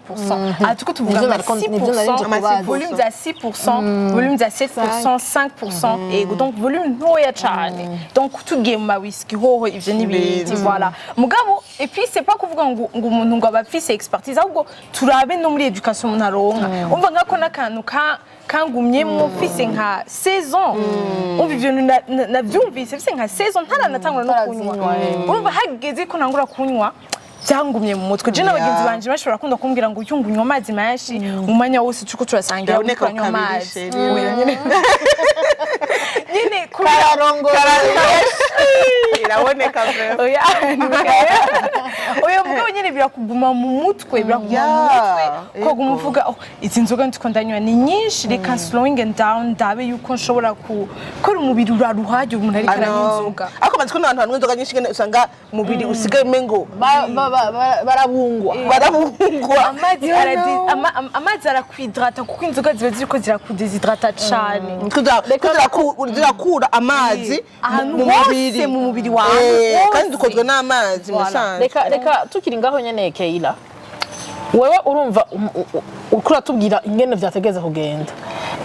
aha turiko tuvuga Nivyo ama nivyo nari nje 6%, kubaza. volume za 6%, volume za 7%, 5%, ego, donc volume ntoya cane. Donc tugiye mu ma whisky hoho ivyo n'ibindi, voilà. Mugabo et puis c'est pas kuvuga ngo umuntu ngo aba afise expertise, ahubwo turabe no muri education umuntu aronka. Umva nkako n'akantu ka kangumyemwo mfise nka 16 ans. Umva ivyo bintu navyumvise mfise nka 16 ans, ntaranatangura no kunywa. Utarazinywa, eh. Urumva hageze ko ntangura kunywa. Byangumye mu mutwe. Je n'abagenzi banje bashobora kunda kumbwira ngo uyu ngunywa amazi menshi umwanya wose turiko turasangira, Biraboneka uriko uranywa kabiri, amazi. chérie. Oya, nyene kubera Kararongora. Iraboneka vraiment. Oya, oya, mugabo nyene birakuguma mu mutwe, birakuguma mu mutwe, ko guma uvuga: "Oh, izi nzoga ndiko ndanywa ni nyinshi, reka slowing and down, ndabe yuko nshobora ku kubera umubiri uraruha igihe umuntu ariko aranywa inzoga." Ariko maze kubona abantu banywa inzoga nyinshi ngene usanga umubiri usigaye umengo Barabungwa. Barabungwa. Amazi amazi arakwidrata, kuko inzoga ziba ziriko zirakudesidrata cane. Zirakura amazi Ahantu mu hose mubiri. Mu mubiri wawe hose. Kandi dukozwe n'amazi Voilà. musanzwe. Reka tukiri ngaho nyene, Keila, wewe urumva uriko uratubwira ingene vyategeza kugenda,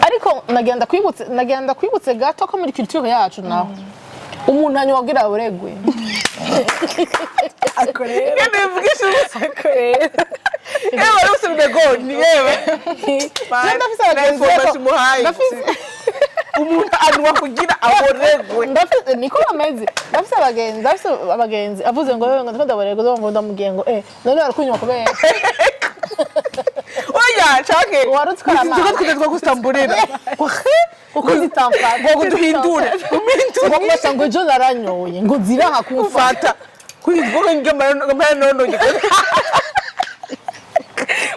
ariko nagenda kwibutse gato ko muri culture yacu naho umuntu anywa kugira aburegwe. Ako rero. Ngene bivugisha ubusa. Ako rero. Yewe, wari usubire go ni yewe. Je ndafise abagenzi Information muhaye. Umuntu anywa kugira aboregwe. Ndafise, niko bameze. Ndafise abagenzi avuze ngo wewe ngo ndiko ndaboregwa, ngo ndamubwiye ngo none bari kubera Oya, canke Wari utwara amazi. inzoga twita gusamburira. Kuko zitamfata. Ngo duhindure, umindure. Ngo masha, ngo ejo naranyoye, ngo ziraha kumfata. Ufata kuyivuga ngamara nononye.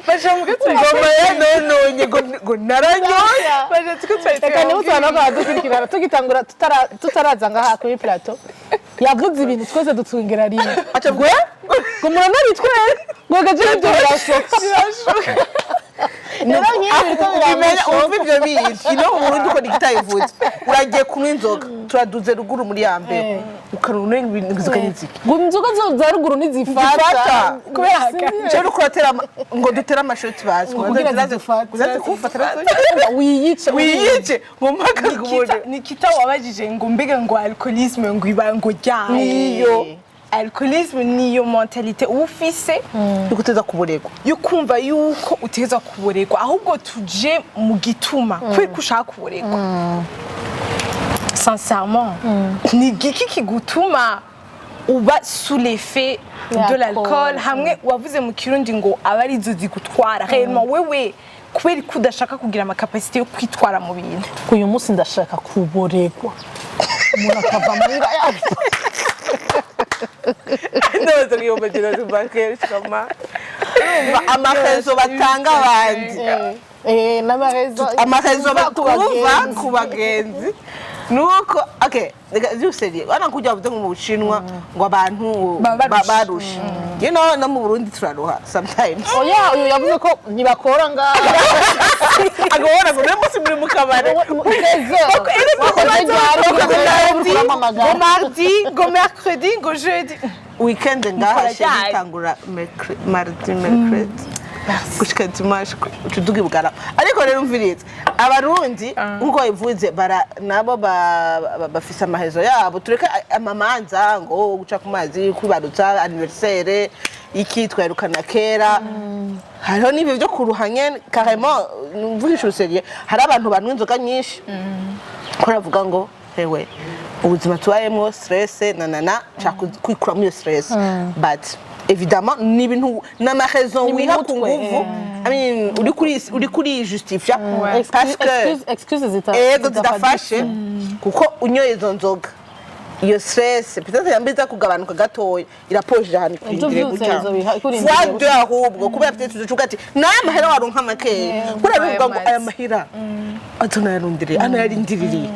Basha muga Ngoma ya nononye ngo naranyoye. Basha tuko twari. Reka niba abantu baradukurikirana, tugitangura tutaraza ngaha kuri plateau, yavuze ibintu twese dutwengera rimwe. Aca gwe. Ngo muranari twese, ngo gaje ibyo birashoka. Rero nk'ibi biriko Ubimenya biramushoka. Umva ivyo bintu ino mu Burundi uko nikitayivuze, uragiye kunywa inzoga, turaduze ruguru muri ya mbere, ukaruna ibintu, inzoga n'iziki. Ngo inzoga zo za ruguru ntizifata. Zifata. Kubera Jewe uriko uratera ngo dutere amashoti bazi Ngo kugira zidufate. Uzaze kumfata nazo. Wiyice. Wiyice ngo mpaka ngubone. Nikita wabajije ngo mbega ngo alcoolisme ngo iba ngo ryari? Niyo. Alcoolisme niyo mentalité uba ufise yuko uteza kuboregwa. Yo kumva yuko uteza kuboregwa. Ahubwo tuje mu gituma kubera ko ushaka kuboregwa. Sincèrement, ni igiki kigutuma uba sous l'effet de l'alcool? Hamwe wavuze mu Kirundi ngo aba arizo zigutwara réellement, wewe kubera ko udashaka kugira ama capacité yo kwitwara mu bintu. Uyu munsi ndashaka kuboregwa, umuntu akava muri yacu. Ndabaza ngo iyo majina zibakere kama urumva amahezo batanga abandi. N'amarezo. Amahezo ku bakumva bagenzi. Ku bagenzi nuko okay, reka byuseriye wana kujya bavuze ngo mu Bushinwa ngo abantu Baba barushe. Barushe, no mu Burundi turaruha sometimes. Oya, uyu yavuze ko ntibakora ngaha. Agabona ngo uno munsi muri mu kabare. Ngo mardi, ngo mercredi, ngo jeudi. Weekend ngaha Mukora chérie ryari? itangura mardi, mercredi gushika dimanche, ucuduga ibugara. Ariko rero umviriza, Abarundi nkuko babivuze bara nabo bafise amahezo yabo. Tureke amamanza ngo guca ku mazi, kwibarutsa, anniversaire, iki twerukana kera. Hariho n'ibyo byo kuruha nyene carrément. Mvugisha uruseriye, hari abantu banywa inzoga nyinshi ko ravuga ngo hewe, ubuzima tubayemwo, stress na na na, nshaka kwikuramo iyo stress. But évidemment ni ibintu n'amarezo Ni mu wiha ku mutwe. nguvu. I mean, uri kuri justifia parce que Excuse zita ego zidafashe, kuko unyoye izo nzoga, iyo stress peut-être yambiza kugabanuka gatoya, irapoje ahantu ikurindire Uvyutse gutya. izo biha- ikurindiriye Fois gutya. deux ahubwo, kubera peut-être uzocuga ati n'aya mahera waronka makeya, kubera bivuga ngo aya mahera atonayarundiriye, anayarindiriye,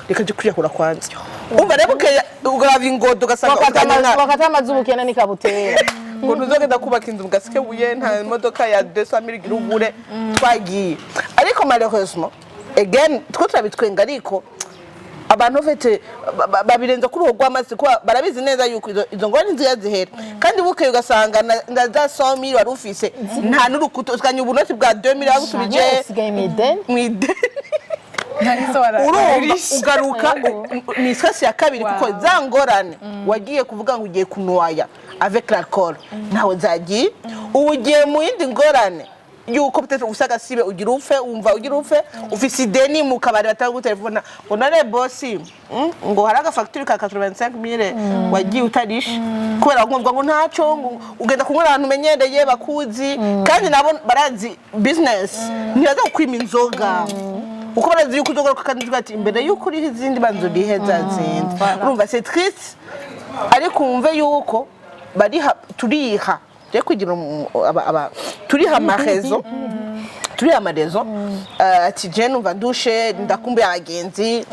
reka nje kwiyahura kwanza. Umva rero, bukeye ugaraba ingodo ugasanga uganye Wakata amazi ubukene nikabutera. Ngo ntuzogenda kubaka inzu mu Gasekebuye, nta modoka ya 200 mille igira ugure twagiye. Ariko malheureusement again two turabitwenga, ariko abantu bafite babirenza kuri uwo rw'amazi, kuba barabizi neza yuko izo ngorane nziza zihera, kandi bukeye ugasanga na za 100 mille wari ufise nta n'urukuta, usanga ubunoti bwa 2 mille bagusubije usigaye mw'ideni. Mw'ideni. Narizo. Urumva Wararishe. ugaruka ni stress ya kabiri, kuko za ngorane wagiye kuvuga ngo ugiye kunoya avec l'alcool ntawe zagiye, ubu ugiye mu yindi ngorane. Yuko peut-être ufise agasibe, ugira upfe, wumva ugira upfe, ufise ideni mu kabari, batari gutelefona ngo none bosi, ngo hari agafagitire ka 85 000 wagiye utarishe, kubera ngo ngo ntaco, ngo ugenda kunywa ahantu umenyereye bakuzi, kandi nabo barazi business, ntibaza kukwima inzoga kuko barazi yuko uzogaruka, kandi uvuga ati imbere yuko uriha izindi banza urihe za zindi. Urumva, c'est triste, ariko wumve yuko bariha, turiha rero kugira turiha amarezo, turiha amarezo. Ati je numva ndushe, ndakumbuye abagenzi,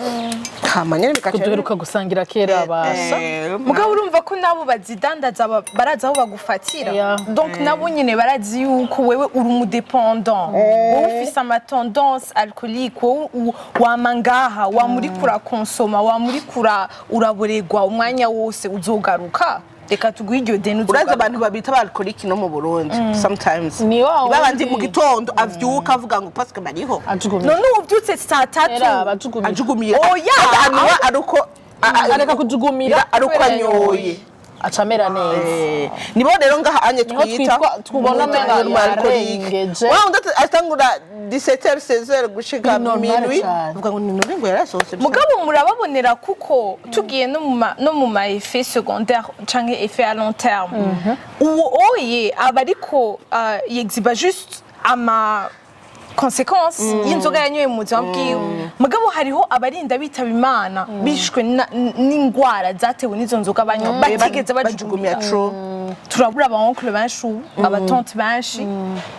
hama nyene bikaca. Kuduheruka gusangira kera basha. Mugabo urumva ko nabo bazidandaza barazi aho bagufatira. Donc nabo nyine barazi yuko wewe uri umu dépendant, wowe ufise ama tendance alcoolique, wowe wama ngaha, wama uriko urakonsoma, wama uriko uraboregwa umwanya wose, uzogaruka, reka tuguhe iryo deni, Urazi uzogaruka. abantu babita ba alcoolique no mu Burundi sometimes Ni wa babandi wundi. mu gitondo avyuka avuga ngo parce que bariho. Ajugumira. None ubu ubyutse saa 3 Era abajugumira. Ajugumiye. Oya! Anywa ari uko Areka kujugumira. Ari uko anyoye. Aca amera neza. Nibo rero ngaha anye Niho twita tubona umenga yarengeje. wa undi atangura 17h 16h gushika Ni normal minuit, cane. avuga ngo ni none ngo yarasohotse. Mugabo murababonera kuko tugiye no mu ma effet secondaire canke effet à long terme, uwo oye aba ariko yexhiba juste ama conséquence y'inzoga yanyoye mu buzima bwiwe, mugabo hariho abarinda bitaba Imana bishwe n'ingwara zatewe n'izo nzoga banywa batigeze bajugumira. bajugumira. True. Turabura aba oncle benshi ubu, aba tante benshi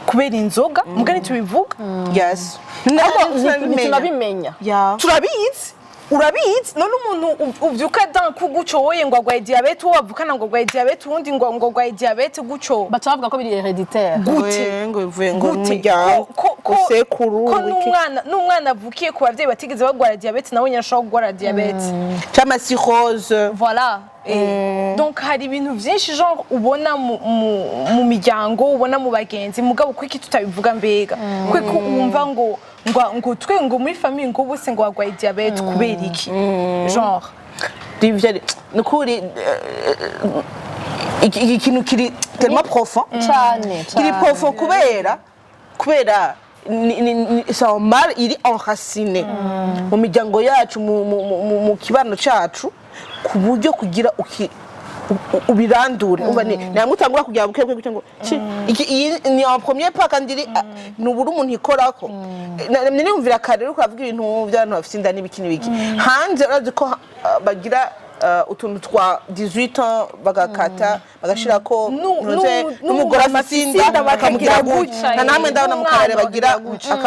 kubera inzoga, muga ntitubivuga. Yes. Ntitunabimenya. Yeah. Turabizi, urabizi. None umuntu uvyuka d'un coup gutyo woye ngo agwaye diabète, uwo bavukana ngo agwaye diabète, uwundi ngo agwaye diabète gutyo. Baca bavuga ko biri héréditaire. Gute? Ngo bivuye ngo mu Gute? muryango, Ko sekuru, ko wiki. n'umwana avukiye ku bavyeyi batigeze bagwara diabète nawe nyine ashobora kugwara diabète. Cyangwa cirrhose. Voilà. Donc hari ibintu vyinshi genre ubona mu miryango, ubona mu bagenzi, mugabo kuki tutabivuga? Mbega kuko wumva ngo twe ngo muri famille ngo bose ngo bagwaye diabète, kubera iki genre? Ivyo ni ukuri, iki kintu kiri tellement profond. Cane. Kiri profond kubera c'est un mal iri enraciné mu miryango yacu, mu kibano cacu, ku buryo kugira uki ubirandure umva ni namwe utangura kugira buke buke ngo iki iyi ni en premier pas, kandi iri ni uburi umuntu ikorako. Niyumvira kare uriko uravuga ibintu by'abantu bafite inda n'ibiki n'ibiki hanze, urazi ko bagira utuntu twa 18 ans bagakata bagashirako n'umugore afite inda bakamugira gutya, nta namwe ndabona mu kabare bagira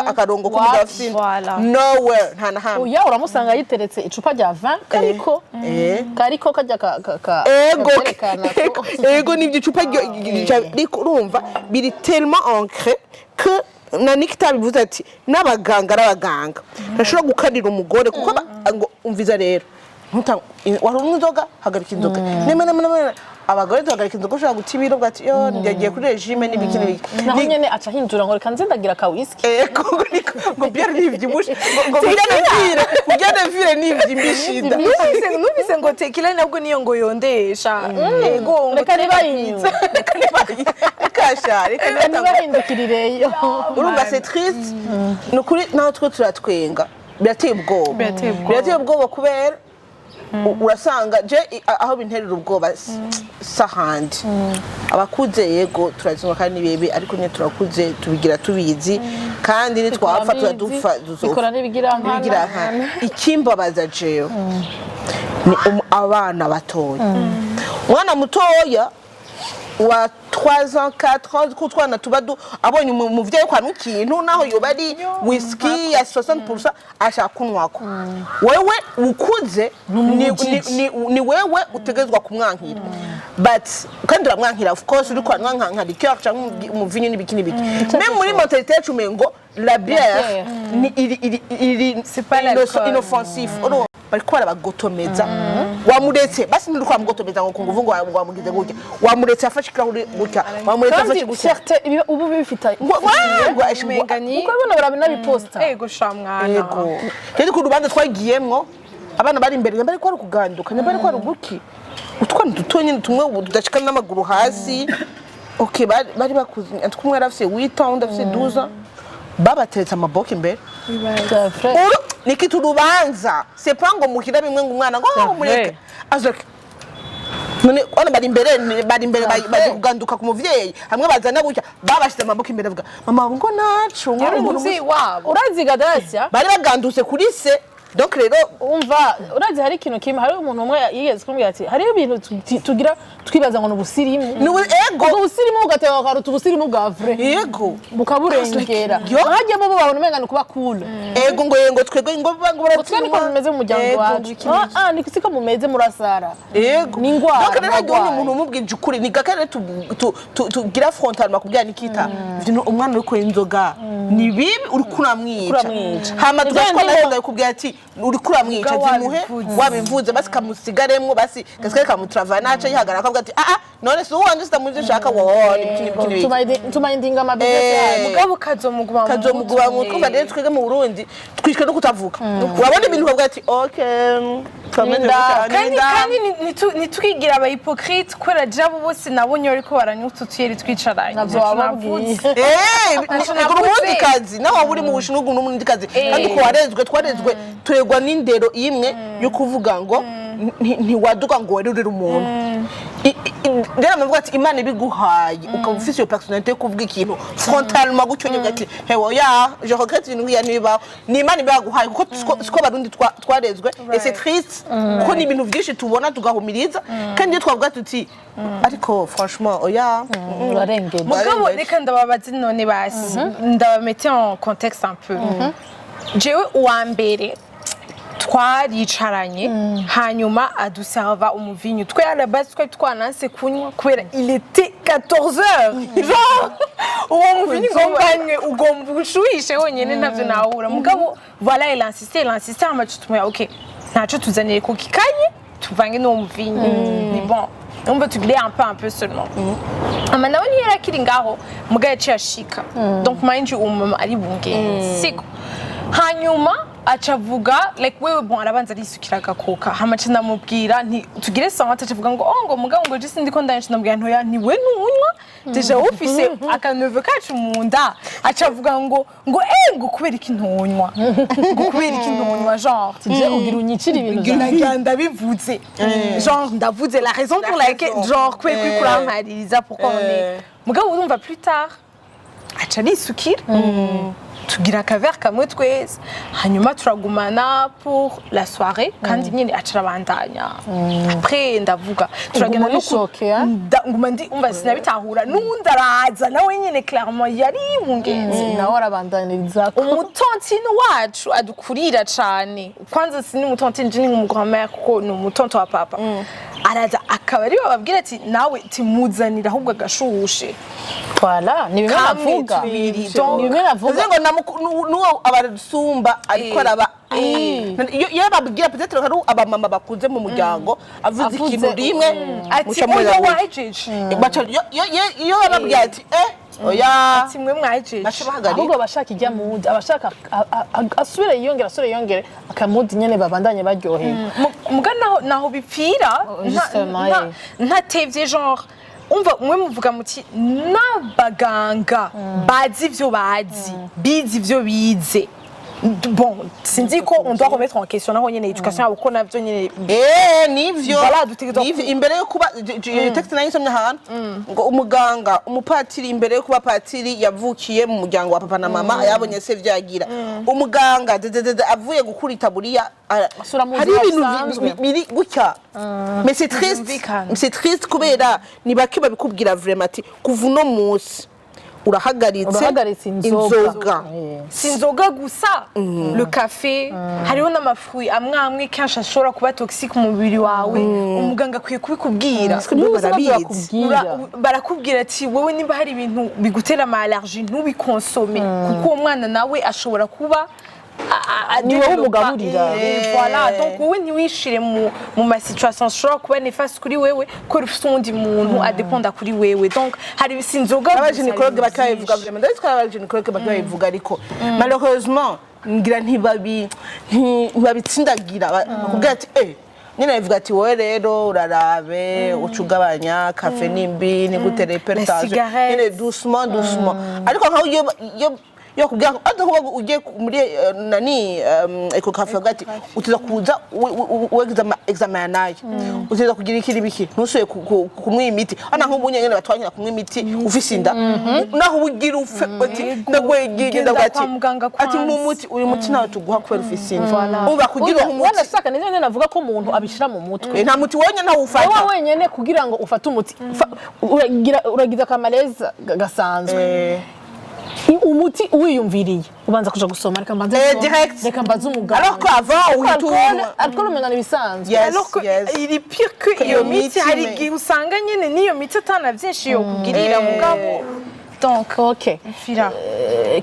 akarongo k'umugore afite inda. Voilà. Nowhere, nta na hamwe. Oya, uramusanga yiteretse icupa rya vin kariko kariko kajya ka Ego. kerekana ko Ego, nibyo, icupa ariko urumva biri tellement ancré que na Nikita bivuze ati n'abaganga ari abaganga ntashobora gukarira umugore kuko ngo umviza rero wari unywa inzoga, hagarika inzoga. Neme neme neme, abagore duhagarika inzoga, ushobora guta ibiro bwati yo yagiye kuri régime n'ibiki n'ibiki. Naho nyene aca ahindura ngo reka nze ndagira ka whisky. Ego, ngo ngo bière ntivyibushe, ngo kurya nevire ntivyimbisha inda. Numvise ngo tequila nabwo niyo ngo yondesha, ego ngo Reka nibayinywe. Reka reka sha reka Reka nibatangure. nibahindukirireyo. Urumva, c'est triste, ni ukuri, naho twe turatwenga, birateye ubwoba. Birateye ubwoba. Birateye ubwoba kubera urasanga je aho binterera ubwoba si ahandi. Abakuze yego turazinywa kandi ni bebe, ariko nyine turakuze, tubigira tubizi, kandi nitwapfa turadupfa tuzopfa. Bikora n'ibigira nkana. Ibigira nkana. Ikimbabaza jewe ni abana batoya, umwana mutoya wa 3 ans, 4 ans, ko utwana tuba abonye umuvyeyi kwanywa ikintu, naho yoba ari whisky ya 60%, ashaka kunywako. Wewe ukuze ni wewe utegerezwa kumwankira, but kandi uramwankira, of course uriko uranywa nka liqueur cyangwa umuvinyu n'ibiki n'ibiki, même muri mentalité yacu umengo la bière bière. ni iri C'est pas l'alcool. Inoffensif. Urumva bariko barabagotomeza, wamuretse basi ntiriko wamugotomeza ngo kunguvu ngo wamugize gutya, wamuretse afashe ikirahuri gutya, wamuretse afashe Kandi gutya. fierté ubu bifite. Ngo Umenga ni Kuko bino barabinabiposta. Ego sha mwana. Yego, rero ku rubanza twagiyemwo abana bari imbere, nyamba ariko ari kuganduka, nyamba ariko ari uguki, utwana duto nyine tumwe ubu tudashikana n'amaguru hasi. Ok, bari bakuze, en tout cas umwe yari afise 8 ans, undi afise 12 ans, babateretse amaboke imbere. C'est vrai. Nikita urubanza, c'est pas ngo muhira bimwe ngo umwana ngo C'est ngo mureke vrai. azoke none bana bari imbere baje kuganduka ku muvyeyi hamwe bazana gutya, babashize amaboko imbere, avuga mama ngo naco ngo Yari umuntu umuvyeyi wabo. Urazi Gadasia, bari bagandutse kuri se, donc rero umva, urazi hari ikintu kimwe, hari umuntu umwe yigeze kumbwira ati hariho ibintu tugira twibaza ngo ni ubusirimu. Ego. Ubwo busirimu ugateba ukaruta ubusirimu bwa vrai, Yego. bukaburengera. Yo. Hajyamo bo babona umenga ni kuba cool. Ego, ngo twebwe ngo Ngo twe niko bimeze mu muryango Ego. wacu. Ah, ah, ni siko mumeze, murasara. Ego. Ni ingwara, Donc rero hagiye muragwaye. umuntu umubwije ukuri, ni gake rero tugira frontalement kubwira Nikita ivyo, umwana uri kunywa inzoga ni bibi, uriko uramwica. Uramwica. Hama Nivyo tugashwa ndimo. nawe ndakubwira ati uriko uramwica, Ubwa zimuhe. wabivuze. Wabivuze, basi kamusigaremwo, basi gasigare kamutrava, naca yihagarara akavuga ati: "Ah ah, none si uwanje, sitamuzi nshaka wowe n'ibiki n'ibiki n'ibiki." Tumayindinga ama business yacu. Mugabo kazomuguma mu Kazomuguma mu mutwe. twumva rero twebwe mu Burundi twishwe no kutavuga, urabona ibintu ukavuga ati okay, twamenye Ninda. gutya, Kandi ninda. kandi ntitwigire aba hypocrite, kubera jabo bose nabonye bariko baranywa utu tuyeri twicaranye. Navyo Ntaco wababwiye. navuze. Eh, Navuze. umurundi kazi nawe waba uri mu Bushinwa, uguma umurundi kazi. Kandi uko warezwe, twarezwe turegwa n'indero imwe yo kuvuga ngo ntiwaduka ngo werurire umuntu. Rero navuga ati Imana ibiguhaye ukaba ufise iyo personnalité yo kuvuga ikintu frontalement gutyo nyine ati: "Hewe ya, je regrette ibintu ngiya ntibibaho." Ni Imana ibiguhaye, kuko siko Abarundi twarezwe et c'est triste, kuko ni ibintu byinshi tubona tugahumiriza, kandi iyo twavuga tuti ariko franchement oya. Urarengeje. Mugabo Warengeje. reka ndababaze none, basi ndabamete en contexte un peu. Jewe uwa mbere twaricaranye, hanyuma adusava umuvinyu. Twe à la base twari twananse kunywa kubera il était 14 heures, genre uwo muvinyu ngo mbanywe ugomba ushuhishe wonyene, ntavyo nawura. Mugabo voilà, il insistait, il insistait, hama tutumuya ok, ntaco, tuzanire ku kikanye tuvange n'uwo muvinyu, ni bon, umva tugire un peu, un peu seulement. Ama nawe ntiyari akiri ngaho, mugabo yaciye ashika. Donc mind you, umumama ari bungenzi siko, hanyuma aca avuga like wewe, bon, arabanza arisukira agakoka, hama aca ndamubwira nti tugire sante, aca avuga ngo oh, ngo mugabo ngo je sindiko ndanywa. Ndamubwira ntoya nti we ntunywa, déjà ufise akaneve kacu mu nda. Aca avuga ngo eh, ngo kubera iki ntunywa, ngo kubera iki ntunywa, genre Tije ugira unyicire ibintu zawe. Nagira ndabivuze, genre ndavuze la raison pour laquelle, raison. genre kubera ko uriko urampaririza, pourquoi on est. Mugabo urumva plus tard aca arisukira, tugira akavere kamwe twese, hanyuma turagumana pour la soirée, kandi nyine aca arabandanya. Après ndavuga turagenda Uguma no ku- uri choqué, hein? Nguma ndi, umva, sinabitahura. N'uwundi araza nawe nyine, clairement yari yibungenze. Nawe arabandaniriza. Umutontine wacu adukurira cane, kwanza si n'umutontine, je ni nk'umu-grand-mère kuko ni umutonto wa papa, araza akaba ariwe bababwira ati nawe timuzanira ahubwo agashushe. Voilà, ni bimwe Kamwe, navuga. tubiri, donc Ni bimwe navuga. Bivuze ngo n'uwo abasumba ariko araba iyo babwira, peut-être hari abamama bakuze mu muryango, avuze Avuze, ikintu rimwe, ati muca oya, mubona gutya. wahejeje. Baca iyo bababwira ati eh oya, ati mwe mwahejeje. Baca bahagarika. Ahubwo abashaka ijya mudi, abashaka asubire yiyongere, asubire yiyongere akamudi nyene, babandanye baryohewe. Muga naho bipfira Justement, ntatevye, genre umva, mwe muvuga muti n'abaganga bazi ivyo bazi, bize ivyo bize, bon, sinzi ko on doit remettre en question naho nyene éducation yabo, ko navyo nyene Eh, nivyo. Voilà, dutegerezwa Nivyo, imbere yo kuba texte nayo nsomye ahantu ngo umuganga, umupatiri, imbere yo kuba patiri yavukiye mu muryango wa papa na mama, yabonye se vyagira umuganga dededede, avuye gukura itaburiya Asura mu hari buzima ibintu busanzwe. biri gutya, mais c'est triste. Byumvikana. C'est triste kubera ni bake babikubwira vraiment ati kuva uno munsi urahagaritse. Urahagaritse inzoga. Inzoga. Si inzoga gusa, le café, hariho n'ama fruits amwe amwe kenshi ashobora kuba toxique mu mubiri wawe, umuganga akwiye kubikubwira. Parce que bo barabizi. Bakubwira. Barakubwira ati wowe niba hari ibintu bigutera ama allergie, ntubikonsome, kuko uwo mwana nawe ashobora kuba Ni wowe développa. umugaburira. Voilà, donc wowe ntiwishire mu ma situation ashobora kuba néfaste kuri wewe, kubera ufite uwundi muntu adependa kuri wewe. Donc hari si inzoga gusa, Aba gynécologue hari ibintu bakabivuga. vyinshi. Vraiment ndabizi ko aba gynécologue bakabivuga, ariko malheureusement ngira ntibabitsindagira. Bakubwira ati eh Nyine bivuga ati: "Wowe rero urarabe uca ugabanya café nimbi, nigutere hypertension." Cigarette. Nyine doucement doucement, ariko nkaho iyo yo kubwira ko ati kuba ugiye muri nani échographie, bavuga ati utiza kuza we examen nayo, utiza kugira iki n'ibiki, ntusuye kunywa imiti. Hano nk'ubu nyene batwanyira kunywa imiti ufise inda, naho ugira ufe ati ndagwegiye. Genda Ndavuga ati kwa muganga ati kwanza. mu muti, uyu muti nawe tuguha kubera ufise inda, uba kugira umuti. Wanashaka nivyo nyene navuga ko umuntu abishira mu mutwe. Nta muti wonyene ntawufata. Wowe wenyene kugira ngo ufate umuti, uragiza akamaleza gasanzwe. Umuti uwiyumviriye ubanza kuja gusoma: "Reka mbanze nsome, direct. reka mbaze umuganga." Alors qu'avant uhita unywa. Alcool umenga ni ibisanzwe. Alors que yes. il est pire que iyo iyo miti miti hari igihe usanga nyene n'iyo miti atana byinshi yokugirira, mugabo donc Okay. fira.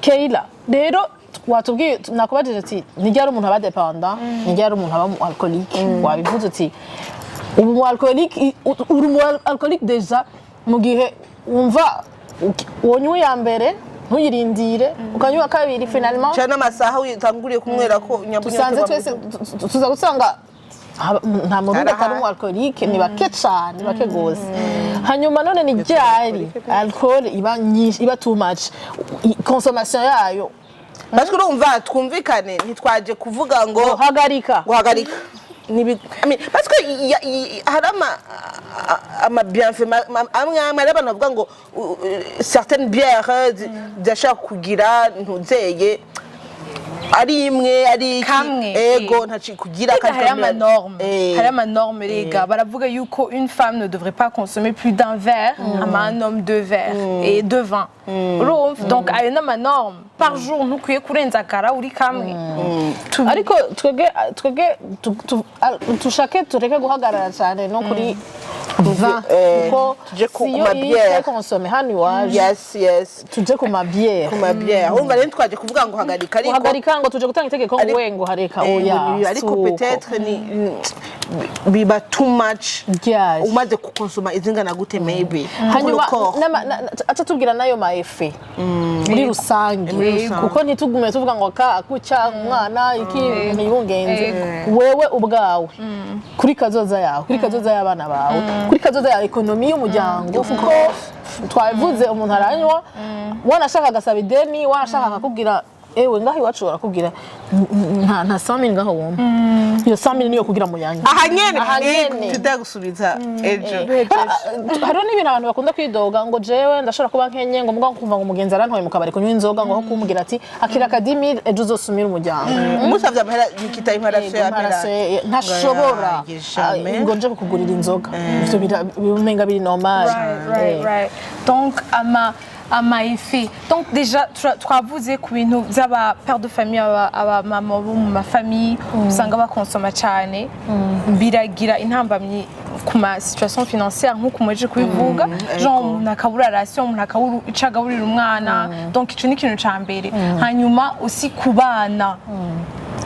Keila rero watubwiye, nakubajije ati ntiryari umuntu aba dépendant, ntiryari umuntu aba mu alcoolique? Wabivuze uti ubu mu alcoolique, uri mu alcoolique déjà mu gihe wumva wonywa iya mbere ntuyirindire, ukanywa kabiri finalement. Cyane n'amasaha utanguriye kunywera ko. Dusanze twese tuza gusanga nta murundi atari umu alcoolique, ni bake cane, ni bake gose. Hanyuma none ni ryari alcool iba nyinshi, iba too much, consommation yayo? Parce que urumva, twumvikane, ntitwaje kuvuga ngo hagarika. Guhagarika. I mean, parce que hari ama bienfait amwe amwe. Hari abantu bavuga ngo certaines bières zirashobora kugira ntuzeye ari imwe ari iki, Kamwe, ego, ntaci kugira. Rega kandi hari ama norme, hari ama norme. Rega baravuga yuko une femme ne devrait pas consommer plus d'un verre, ama un homme deux verres et deux vins. Urumva, donc ayo ni ama norme par jour, ntukwiye kurenza akara uri kamwe. Ariko twebwe tushake tureke guhagarara cyane no kuri vin, kuko tuje ku siyo ma bière. iri consommé hano iwacu. Yes. Tuje ku ma bière. Ku ma bière. Urumva rero twaje kuvuga ngo hagarika, ariko guhagarika ngo tuje gutanga itegeko ngo we ngo hareka, oya. Ariko si uko. Peut-être ni biba too much Ryari? umaze kukonsoma izingana gute maybe. Hanyuma Pour le corps. Aca tubwira n'ayo ma effet muri rusange, Muri rusange. kuko ntitugume tuvuga ngo ka kuca umwana iki ntibungenze, wewe ubwawe, kuri kazoza yawe, kuri kazoza y'abana bawe, kuri kazoza ya économie y'umuryango, kuko twabivuze, umuntu aranywa wanashaka agasaba ideni, wanashaka akakubwira: "Ewe, ngaho iwacu barakubwira nta 100,000 ngaho wumva iyo 100,000 niyo kugira muyanywe." Aha nyene. Aha nyene. Tutagusubiza ejo. Hariho n'ibintu abantu bakunda kwidoga ngo jewe ndashobora kuba nkenye, ngo mbwa kumva ngo umugenzi arantoye mu kabari kunywa inzoga, ngo aho kumbwira ati akira akadimi ejo uzosumira umuryango. Umusavye amahera nikita imparasyo ya Amaraso ntashobora Jamais. ngo nje kukugurira inzoga, ivyo bimenga biri normal. Right. Donc, ama effet. Donc, déjà, twavuze ku bintu by'aba père de famille, aba mama bo mu ma famille, usanga bakonsoma cyane, biragira intambamyi ku ma situation financière nk'uko umeje kubivuga, genre umuntu akabura ration, umuntu akabura ico agaburira umwana. Donc ico ni ikintu ca mbere. Hanyuma aussi ku bana,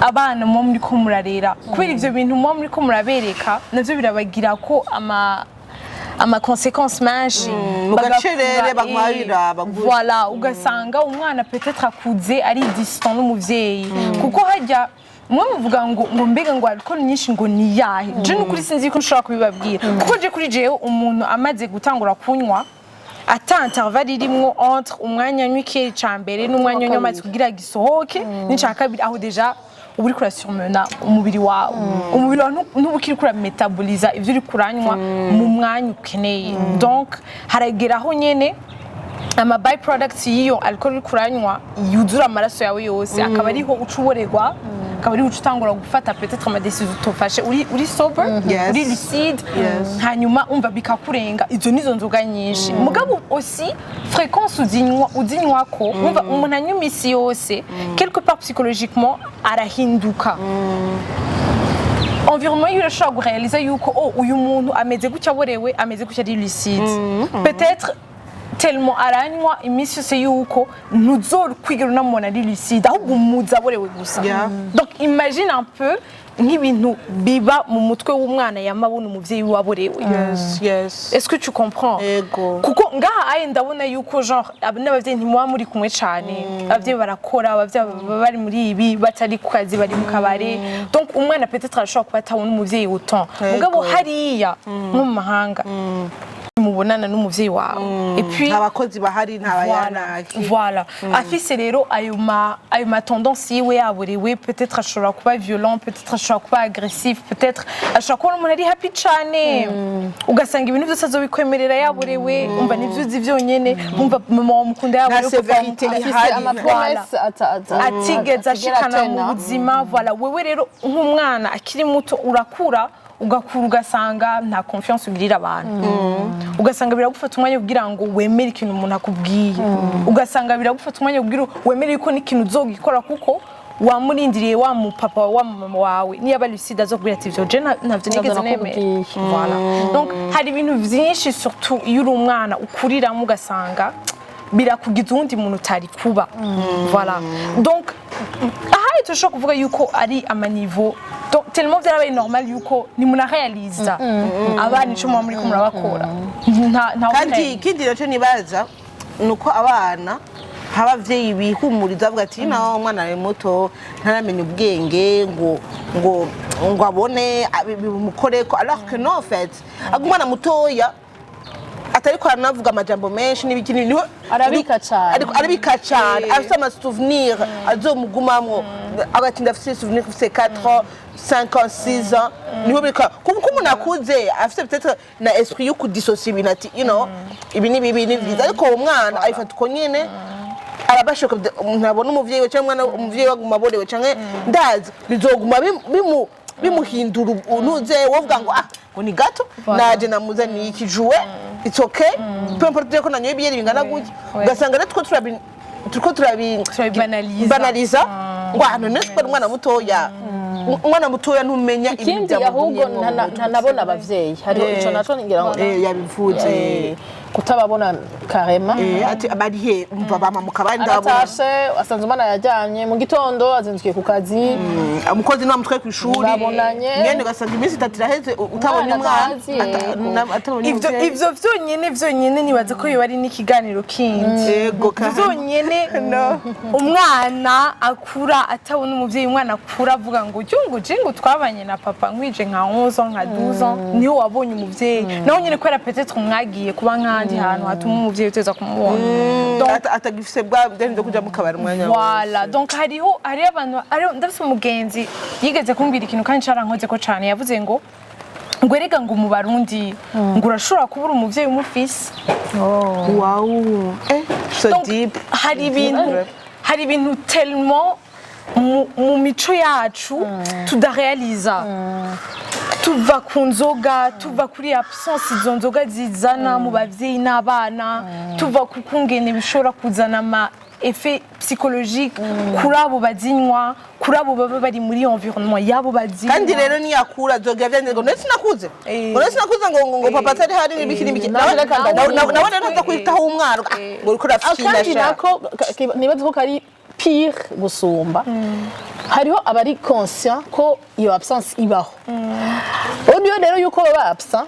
abana muba muri ko murarera, kubera ivyo bintu muba muri ko murabereka, navyo birabagira ko ama conséquences menshi. Mu gacerere baguma babiraba gutya. Voilà, ugasanga umwana peut-être akuze ari distant n'umuvyeyi, kuko hajya mwe muvuga ngo mbega ngo alcool nyinshi ngo ni yahe? Je nukuri sinzi ko nshobora kubibabwira, kuko je kuri jewe umuntu amaze gutangura kunywa ata intervalle irimwo entre umwanya nywa ikeri ca mbere n'umwanya unywa amazi kugira gisohoke n'ica kabiri, aho déjà uba uriko urasurmena umubiri wawe. Umubiri wawe ntuba ukiriko urametaboliza ivyo uriko uranywa mu mwanya ukeneye. Donc harageraho nyene ama byproducts y'iyo alcool uriko uranywa yuzura amaraso yawe yose, akaba ariho uca uborerwa, akaba ariho uca utangura gufata peut-être ama décision utofashe uri sober, uri lucide. Hanyuma umva bikakurenga. Izo nizo nzoga nyinshi. Mugabo aussi fréquence uzinywako, umva umuntu anywa imisi yose, quelque part psychologiquement arahinduka. Environnement yiwe irashobora gurealiza yuko: "Oh, uyu muntu ameze gutya aborewe, ameze gutya ari lucide." Peut-être Tellement aranywa iminsi yose yuko ntuzokwigera unamubona ari lucide, ahubwo umuzi aborewe gusa. Donc imagine un peu nk'ibintu biba mu mutwe w'umwana yama abona umuvyeyi we aborewe. Yes. Est-ce que tu comprends? Ego. Kuko ngaha aye ndabona yuko genre n'abavyeyi ntimuba muri kumwe cane, abavyeyi barakora, abavyeyi baba bari muri ibi, batari ku kazi, bari mu kabare. Donc umwana peut-être arashobora kuba atabona umuvyeyi autant. Mugabo hariya nko mu mahanga mubonana n'umuvyeyi wawe et puis Nta bakozi bahari, nta bayanaki. Voilà. Afise rero ayo ma tendance yiwe yaborewe, peut-être ashobora kuba violent, peut-être ashobora kuba agressif, peut-être ashobora kubona umuntu ari happy cane, ugasanga ibintu byose azobikwemerera yaborewe. Umva, nivyo uzi vyonyene, umva, mama wamukunda yaborewe, Nta papa sévérité wamukunda. Afise ihari. ama promesses Atigeze atigera ashikana mu atena. buzima. Voilà, wewe rero nk'umwana akiri muto urakura, ugakura ugasanga nta confiance ugirira abantu, ugasanga biragufata umwanya kugira ngo wemere ikintu umuntu akubwiye, ugasanga biragufata umwanya kugira wemere yuko n'ikintu uzogikora, kuko wamurindiriye wa mu papa wa mama wawe niyo aba lucide azokubwira ati: "Ivyo je ntavyo nigeze nemera." Nakubwiye. Voilà, donc hari ibintu vyinshi, surtout iyo uri umwana ukuriramo, ugasanga birakugiza uwundi muntu utari kuba. Voilà, donc ahari turashobora kuvuga yuko ari ama niveaux. Donc tellement byarabaye normal yuko nimunarealiza abana ico muba muriko murabakora, nta Kandi ikindi nacyo nibaza ni uko abana abavyeyi bihumuriza bavuga ati: "Naho umwana ari muto, ntaramenya ubwenge ngo abone bimukoreko," alors que non, en fait ahubwo umwana mutoya atariko aranavuga amajambo menshi n'ibiki niho Arabika cane. Ariko arabika cane, afite ama souvenir azomugumamwo, agati: "Ndafise souvenir mfise 4 ans, 5 ans, 6 ans." Niho bika kuko umuntu akuze afite peut-être na esprit yo kudissocier ibintu, ati: "Ibi ni bibi, ni byiza." Ariko uwo mwana ayifata uko nyene, arabasha ntabona umuvyeyi we cyangwa umwana umuvyeyi we aguma aborewe, canke ndazi bizoguma bimuhindura unuze wovuga ngo: "Ah, ngo ni gato, naje namuzaniye iki jouet, it's okay, peu importe ko nanyoye ibiyeri bingana gutya." Ugasanga rero two turabi turiko turabi Turabibanaliza. Banaliza ngo ahantu nese ko ari umwana mutoya, umwana mutoya ntumenya ibintu Ikindi ahubwo byamugumyemwo mu mutwe. Ntanabona abavyeyi, hariho ico naco ngira ngo Yabivuze. Kutababona karema. Ati bari he? Umva, bama mu kabari, ndabona. Aratashe asanze umwana yajyanye, mu gitondo azindukiye ku kazi. Umukozi niwe amutwaye ku ishuri. Babonanye. Mwene ugasanga iminsi 3 iraheze utabonye Umwana umwana atazi, yego. atabonye Ivyo umuvyeyi. Ivyo vyonyene nibaza ko biba ari n'ikiganiro kindi. Yego, kandi. Vyonyene, umwana akura atabona umuvyeyi, umwana akura avuga ngo jungu jingu twabanye na papa nkwije nka 11 ans, nka 12 ans, niho wabonye umuvyeyi, naho nyene kubera peut-être mwagiye kuba nk'ahandi hantu hatuma umuvyeyi uteza kumubona. Donc, Atagifise bwa byo kuja mu kabari umwanya wose. Voilà, donc hariho abantu, hariho, ndafise umugenzi yigeze kumbwira ikintu kandi carankoze ko cane. Yavuze ngo erega ngo mu Barundi ngo urashobora kubura umuvyeyi umufise. Wow, so Donc, deep. hari ibintu tellement mu mico yacu tudarealiza, tuva ku nzoga, tuva kuri absence izo nzoga zizana mu bavyeyi n'abana, tuva ku kungene bishobora kuzana ama effet psychologique kuri abo bazinywa, kuri abo baba bari muri environnement yabo bazinywa. Kandi rero niyakura azogira vyanditse ngo: "None sinakuze, ngo none sinakuze, ngo papa atari hari n'ibiki n'ibiki." Nawe reka Nawe rero ntaza kwitaho umwana, ngo uriko urafyina Kandi sha. nako nibaza ko kari pire gusumba, hariho abari conscient ko iyo absence ibaho. Niyo rero yuko baba absent,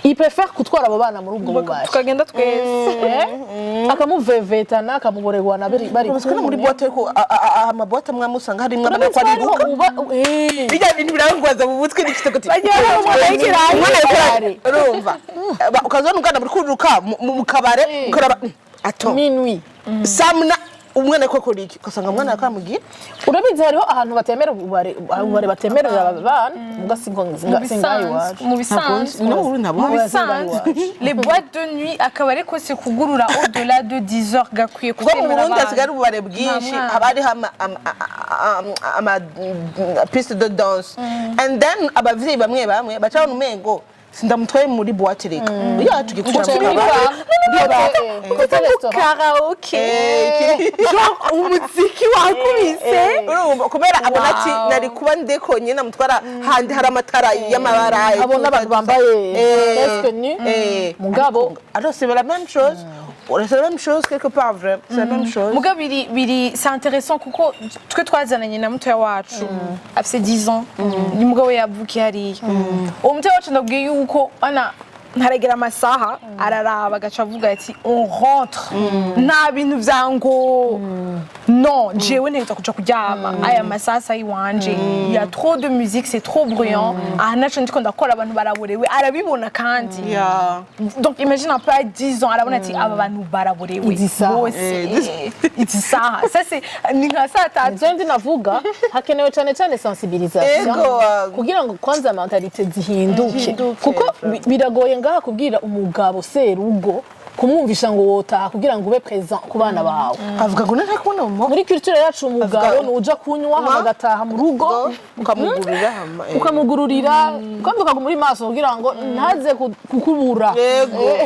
il préfère gutwara abo bana muri ubwo bubari, tukagenda twese. Akamuvevetana, akamuboregwana bari Parce que no muri kumwe. boîte, ariko ama boîte amwe amwe usanga harimwo abana Urabizi ko ko hariho ariruka. Bijya bintu birangwaza mu mutwe n'ikitego Bagira ngo umwana yikiranye. Umwana Kabare. urumva, ukazabona umwana muri kururuka mu kabare, ukaraba ato Minuit. Samna umwana ariko akora iki, ugasanga umwana ariko aramugira. Urabizi hariho ahantu batemera ububare, batemerera abana, muga singaho iwacu. Mu bisanzwe No, ubu ntabwo. Mu bisanzwe, les boîtes de nuit, akabari kose kugurura au-delà de 10 heures gakwiye Kuko mu kutemera Burundi abana. hasigaye hari ububare bwinshi. Nta mwana. Haba hariho ama piste de danse, and then abavyeyi bamwe bamwe baca babona umengo sindamutwaye muri boîte, reka ya tugiye kuja Kuja muri muri bar. bar. Côté restaurant. Karaoke, genre umuziki wakubise. Urumva, kubera abona ati nari kuba ndekonye namutwara handi hari amatara y'amabara. Abona abantu bambaye presque nu. Mugabo Alors c'est la même chose. C'est la même chose quelque part, vrai, c'est la même chose. Muga biri c'est intéressant kuko twe twazananye na mutoya wacu afise 10 ans, ni mugabo yavukiye hariya. Uwo mutoya wacu, ndabwiye yuko ana ntaragera amasaha, araraba agaca avuga ati: "On rentre, nta bintu vya ngo non, jewe ntegerezwa kuja kuryama aya masaha asa iwanje, il y a trop de musique, c'est trop bruyant, aha naco ndiko ndakora, abantu baraborewe." Arabibona kandi. Donc imagine un peu, à 10 ans arabona ati aba bantu baraborewe. Izi saha. Bose izi saha, ça c'est ni nka saa 3. Ivyo ndi navuga, hakenewe cyane cyane sensibilisation Ego. kugira ngo kwanza mentalité zihinduke. Zihinduke, kuko biragoye ngaha kubwira umugabo serugo, kumwumvisha ngo wotaha kugira ngo ube présent ku bana bawe. Avuga ngo ntari kubona mu Muri culture yacu, umugabo Avuga- ni uja kunywa hama agataha mu rugo, ukamugurira hama ukamugururira kandi ukaguma uri maso kugira ngo ntaze kukubura. Yego,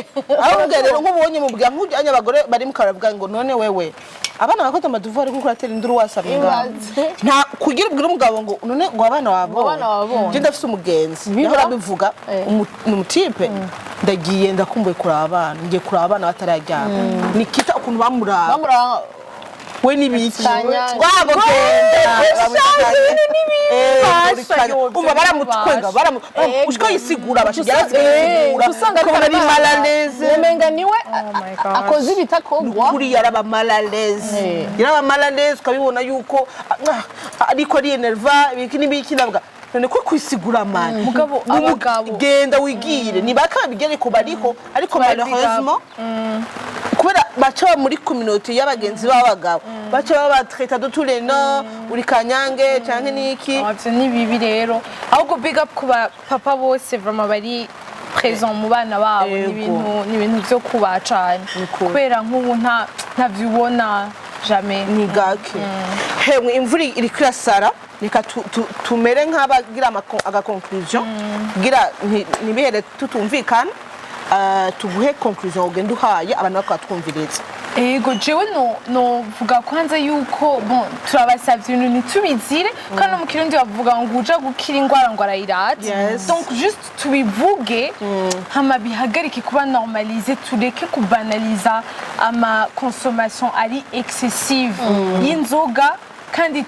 ahubwo rero nk'ubonye mubwira nk'ujyanye abagore bari mu kabari, ngo none wewe abana bakoze ama devoirs kuko uratera induru wasamye ngaho. Ibaze. Nta kugira ubwire umugabo ngo none ngo abana wabonye. Abana wabonye. Je ndafise umugenzi Biba. yahora abivuga, ni umu type: "Ndagiye, ndakumbuye kuraba abana, ngiye kuraba abana batararyama." Nikita ukuntu bamuraba. Bamura. We n'ibiki? Kanyange. Wabo genda. Basha, Umva, baramutwenga, ushika yisigura, bashigira yisigura, usanga ukabona ari mal à l'aise. Umenga niwe My gosh. akoze ibitakogwa. Kuri yaraba mal à l'aise, yaraba mal à l'aise, ukabibona yuko ariko ari énervé, ibiki n'ibiki. Ndavuga none ko kwisigura mani. Mugabo, abagabo. Genda wigire, ni baka babigere ko bariho, ariko Bari malheureusement kubera baca baba muri communauté y'abagenzi b'abagabo, baca baba batraita de tous les noms, uri kanyange canke niki. Ah, ivyo ni bibi rero. Ahubwo big up ku ba papa bose vraiment bari présent mu bana babo. Ni ibintu vyo kubaha cane. Nukuri. Kubera nk'ubu ntavyo ubona jamais. Ni gake. Hemwe, imvura iriko irasara, reka tumere nk'abagira aga conclusion kugira ntibihere tutumvikana. Tuguhe conclusion ugenda uhaye abantu bakatwumviriza. Ego, jewe no novuga kwanza yuko bon, turabasavye ibintu ntitubizire, kandi no mu Kirundi bavuga ngo uja gukira ingwara ngo arayirata. Donc juste tubivuge, hama bihagarike kuba normalisé, tureke kubanaliza ama consommation ari excessive y'inzoga, kandi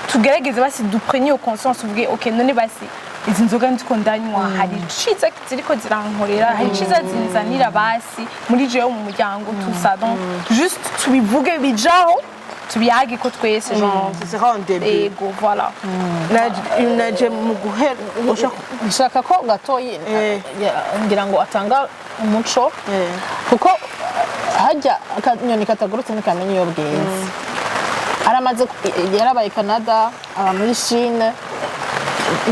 tugerageze basi duprenne iyo conscience, uvuge: "Ok, none basi izi nzoga ndiko ndanywa hari iciza ziriko zirankorera, hari iciza zinzanira basi muri jewe, mu muryango, tout ça?" Donc juste tubivuge, bijaho, tubiyage ko twese genre. Ce sera un début. Ego, voilà. Naje mu guhera ushaka Nshaka ko gatoyi ngira ngo atanga umuco, kuko hajya akanyoni katagurutse ntikamenya iyo bweze. Aramaze yarabaye Canada, aba muri Chine,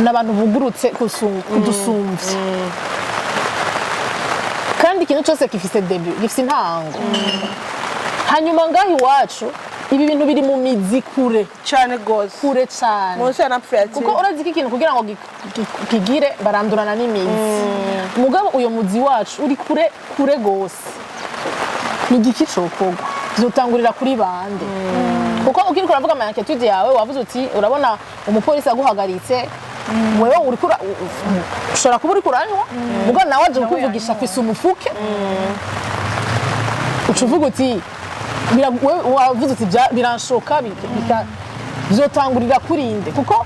n'abantu bugurutse kudusumvya. Kandi ikintu cyose gifise début, gifise intango. Hanyuma ngaho iwacu ibi bintu biri mu mizi kure. Cyane gose. Kure cyane. Munsi ya napfuye. Kuko urazi ko ikintu kugira ngo kigire barandurana n'imizi. Mugabo uyo muzi wacu uri kure kure gose. Ni igiki cokorwa? Vyotangurira kuri bande? Kuko ukiriko uravuga ama inquiétude yawe, wavuze uti urabona umupolisi aguhagaritse, wewe uriko ushobora kuba uriko uranywa, mugabo nawe aje kukuvugisha afise umufuke, uca uvuga uti wewe wavuze uti biranshoka vyotangurira kuri nde? Kuko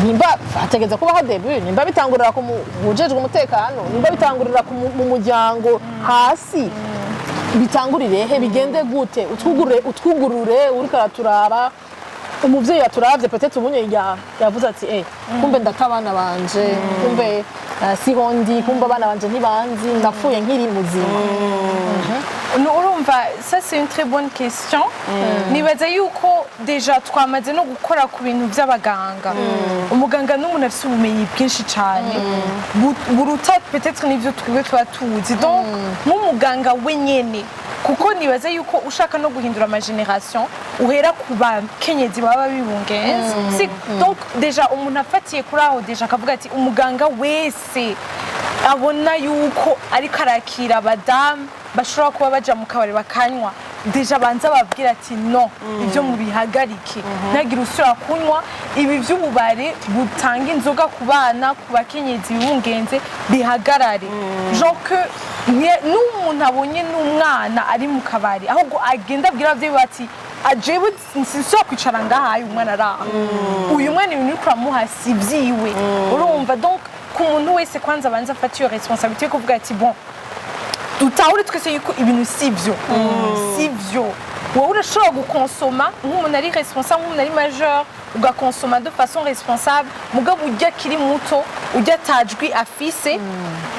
nimba hategeza kubaho début, nimba bitangurira ku ujejwe umutekano, nimba bitangurira mu muryango hasi, bitangurire he? Bigende gute? Utwugurure, utwugurure. Uriko araturaba, umuvyeyi yaturavye, peut-être ubunye yavuze ati: "Eh, kumbe ndata abana banje, kumbe siho ndi, kumbe abana banje ntibanzi, ndapfuye nkiri muzima." Urumva, ça c'est une très bonne question. Nibaza yuko déjà twamaze no gukora ku bintu by'abaganga. Umuganga n'umuntu afite ubumenyi bwinshi cyane buruta peut-être n'ibyo twebwe tuba tuzi. Donc nk'umuganga wenyene, kuko nibaza yuko ushaka no guhindura ama génération, uhera ku bakenyezi baba bibungenze. Donc déjà umuntu afatiye kuri aho, déjà akavuga ati umuganga wese abona yuko ariko arakira abadamu bashobora kuba baja mu kabari bakanywa. déjà banza babwira ati: "Non, ibyo mubihagarike, ntagire usubira kunywa ibi by'ububare butanga inzoga ku bana, ku bakenyezi bibungenze, bihagarare." Genre que n'umuntu abonye n'umwana ari mu kabari, ahubwo agenda abwira ababyeyi bati: "Ajewe sinsubira kwicara ngaha uyu mwana ari aha, uyu mwana ibintu uriko uramuha si ibyiwe." Urumva, donc ku muntu wese kwanza abanza afata iyo responsabilité yo kuvuga ati: "Bon, dutahure twese yuko ibintu si byo, si byo." Wowe urashobora gukonsoma nk'umuntu ari responsable, nk'umuntu ari majeur, ugakonsoma de façon responsable. Mugabo ujya akiri muto, ujya atajwi afise,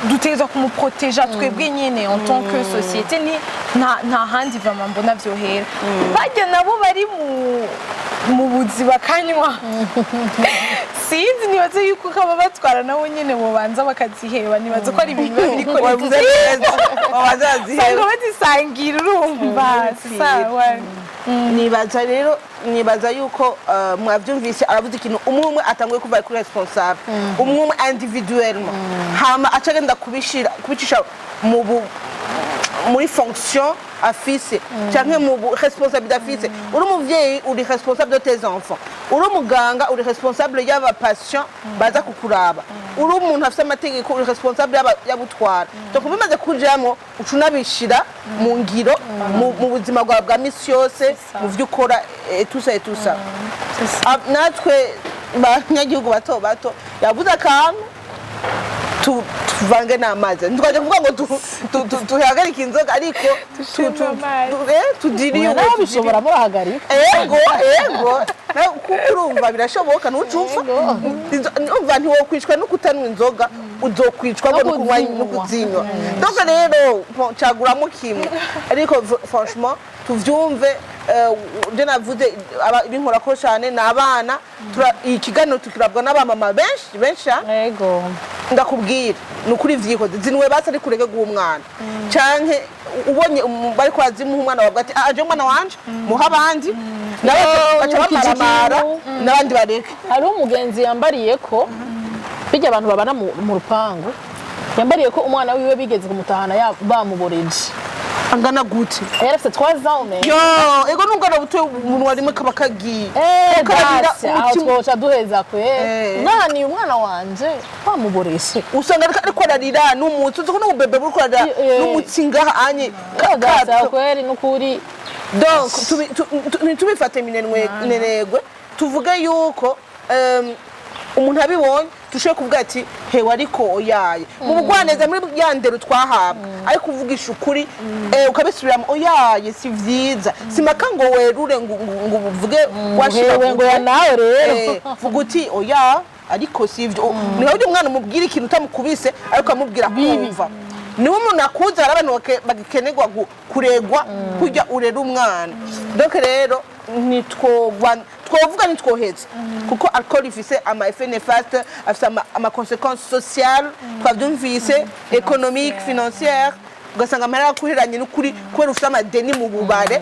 dutegerezwa kumuproteja twebwe nyene en tant que société. Ni nta handi vraiment mbona vyohera. Bajya nabo bari mu buzi bakanywa, sinzi, nibaze yuko kaba batwara nabo nyene bobanza bakaziheba. Nibaze ko ari ibintu biba biri Wavuze collectif. neza, wabanza baziheba. Usanga bazisangira, urumva, c'est ça, ouais. Nibaza rero, nibaza yuko mwavyumvise, aravuze ikintu umwe umwe atanguye kuva kuri responsable, umwe umwe individuellement, hama aca agenda kubishira, kubicisha muri fonction afise canke mu responsabilité afise. Uri umuvyeyi, uri responsable de tes enfants. Uri umuganga, uri responsable y'aba patient baza kukuraba. Uri umuntu afise amategeko, uri responsable y'abutwara. Donc bimaze kujamwo, uca unabishira mu ngiro mu buzima bwawe bwa misi yose, mu vyo ukora, et tout ça et tout ça. Natwe banyagihugu bato bato, yavuze akantu, tuvange n'amazi. Ntitwajya kuvuga ngo tuhagarike inzoga, ariko Dushiremo amazi. tudiriwe. Nawe bishobora, murahagarika. Ego, nawe kuko urumva birashoboka, ntucupfa. Umva, ntiwokwicwa no kutanywa inzoga, uzokwicwa No no kunywa no kuzinywa. kuzinywa. Donc rero, bon, caguramo kimwe. Ariko franchement tuvyumve, je navuze ibinkorako cane ni abana. Ikiganiro tukirabwa n'abamama benshi benshi, ah. Ego. Ndakubwira ni ukuri, vyikoze, zinwe basi, ariko ureke guha umwana, canke ubonye bariko bazimuha umwana wawe ati: "Ah, je umwana wanje muha abandi." Nawe baca nyibukije bamaramara ikintu. n'abandi bareke. Hariho umugenzi yambariye ko bijya abantu babana mu rupangu, yambariye ko umwana wiwe bigeze kumutahana bamuboreje. Angana gute? Yari afite 3 ans umenga. Yo, ego, n'ungana butoye, umuntu warimwe kaba kagiye. Eh, Kararira dasi aho umutima. twoca duheza kwe. Mwahaniye umwana wanje bamuboreshe. Usanga ariko ararira n'umutsi, uzi ko n'ububebe buriko ararira n'umutsi ngaha anye Dasi aho kweri n'ukuri. Donc ntitubifate minenegwe, tuvuge yuko umuntu abibonye dushobore kuvuga ati: "Hewe, ariko oyaye." Mu bugwaneza, muri ya ndero twahabwa, ariko uvugisha ukuri, ukabisubiramo: "Oyaye, si vyiza." Simaka ngo werure, ngo uvuge washira Hewe, ngo ya nawe rero. Vuga uti: "Oya, ariko si ivyo." Niba ujya umwana umubwira ikintu utamukubise, ariko amubwira kumva, niwe umuntu akuze. Hari abantu bagikenerwa kuregwa kurya urera umwana. Donc rero ntitwogwa, twovuga ntitwoheza, kuko alcool ifise ama effet néfaste, afise ama conséquences sociales, twavyumvise, économique, financière. Ugasanga amahera yakuheranye n'ukuri kubera ufise amadeni mu bubare.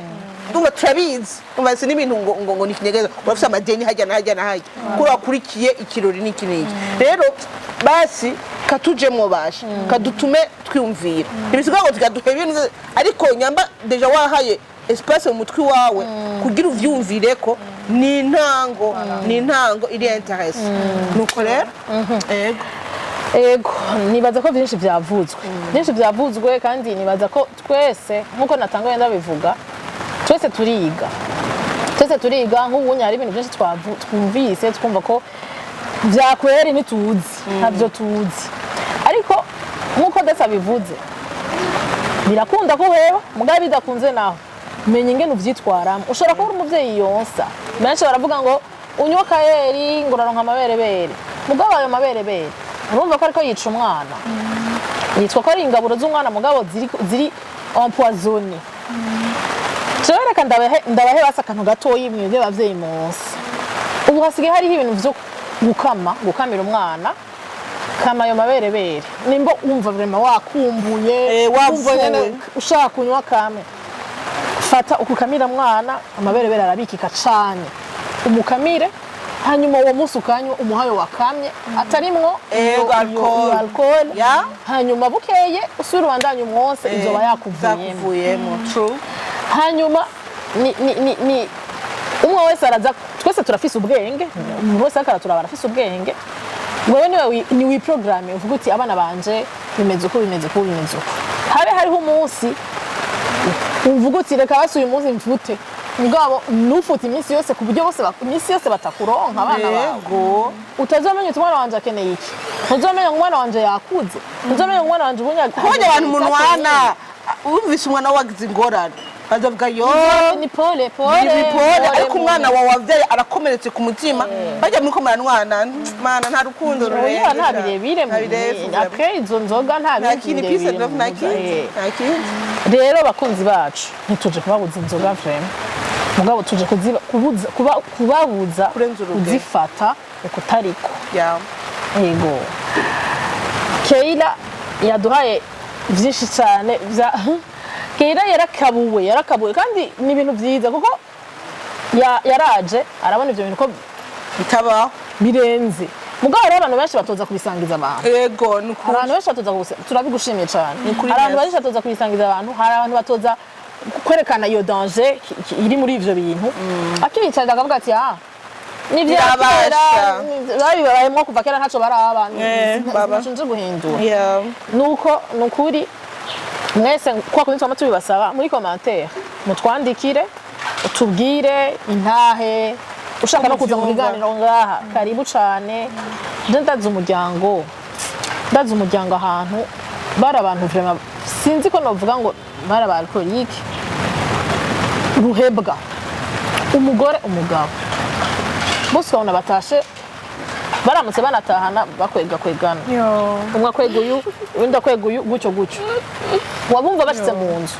Ndumva turabizi, umva, si n'ibintu ngo ni ikinyegeza. Urafise amadeni hajya na hajya na hajya kubera wakurikiye ikirori n'iki n'iki. Rero basi katujemwo, basha kadutume twiyumvira, ntibisigaye ngo tugaduhe ibintu, ariko nyamba déjà wahaye espace mu mutwe wawe kugira uvyumvire ko ni intango, ni intango iri intéressant. Nuko rero, ego. Ego, nibaza ko byinshi byavuzwe, byinshi byavuzwe, kandi nibaza ko twese, nk'uko natanguye ndabivuga, twese turiga, twese turiga. Nk'ubu hari ibintu byinshi twumvise, twumva ko byakweri ntituzi, ntabyo tuzi. Ariko nk'uko dasa bivuze, birakunda ko uheba, mugabo bidakunze naho menya ingene uvyitwaramo. Ushobora kuba uri umuvyeyi yonsa, benshi baravuga ngo unywa akayeri ngo uraronka amaberebere, mugabo ayo maberebere urumva ko ariko yica umwana. Yitwa ko ari ingaburo z'umwana, mugabo ziri empoisonné. Jewe reka ndabahe basi akantu gatoyi mwebwe bavyeyi munsi. Ubu hasigaye hariho ibintu vyo gukama, gukamira umwana. Kama ayo maberebere nimba wumva vraiment wakumbuye, Wapfuye. wumva nyene ushaka kunywa kame, fata ukukamira mwana. Amaberebere arabikika cane. Umukamire, hanyuma uwo munsi ukanywa umuhayo wakamye atarimwo Alcohol. iyo alcohol. Ya. Hanyuma bukeye usubire ubandanye umwonse, izoba yakuvuyemo. Zakuvuyemo, true. Hanyuma ni umwe wese araza, twese turafise ubwenge, umuntu wese ariko araturaba arafise ubwenge. Wewe niwe ni wiprogrammer, uvuga uti: "Abana banje bimeze uko, bimeze uko, bimeze uko." Habe hariho umunsi uvuga uti: "Reka basi uyu munsi mfute." Mugabo ntufute iminsi yose, ku buryo bose iminsi yose batakuronka abana bawe. Utazomenya uti: "Umwana wanje akeneye iki." Ntuzomenya ngo umwana wanje yakuze, ntuzomenya ngo umwana wanje ubunya. Kubonye abantu munwana, wumvise umwana wagize ingorane, bazavuga yo ni pole pole. Ni pole, ariko umwana wawe wabyaye arakomeretse ku mutima, bajya muri ko muranwana, mana, nta rukundo rurenze. Oya, nta birebire. Nta birebire. Après izo nzoga nta nta bindi kintu, peace and birebire. love, nta kindi, nta kindi. Rero bakunzi bacu, ntituje kubabuza inzoga vraiment, mugabo tuje kubabuza Kurenza urugero. kuzifata ukutariko. Yego, Keila yaduhaye byinshi cyane bya Keila. Yarakabuwe, yarakabuwe, kandi ni ibintu byiza kuko yaraje arabona ibyo bintu ko bitabaho. Birenze. Mugabo hariho abantu benshi batoza kubisangiza abantu. Yego, ni ukuri. Hari abantu benshi batoza turabigushimiye cyane. Ukuri, Hari abantu merci. benshi batoza kubisangiza abantu, hari abantu batoza kwerekana iyo danger iri muri ivyo bintu, akiyicarira akavuga ati: "Ah, ni vya Birabasha. kera, babibayemwo kuva kera, ntaco baraba, Baba. ntaco nje guhindura." Nuko nukuri mwese, kwa kundi twama tubibasaba muri commentaire, mutwandikire, utubwire intahe. Ushaka no kuza mu Muvyumva. biganiro ngaha, karibu cane. Je ndazi umuryango ahantu bari abantu vraiment, sinzi ko novuga ngo bari aba alcoolique ruhebwa, umugore, umugabo, bose ukabona batashe, baramutse banatahana bakwega kwegana. Yo. Umwe akwega uyu, undi akwega uyu, gutyo gutyo. Wabumva bashitse mu nzu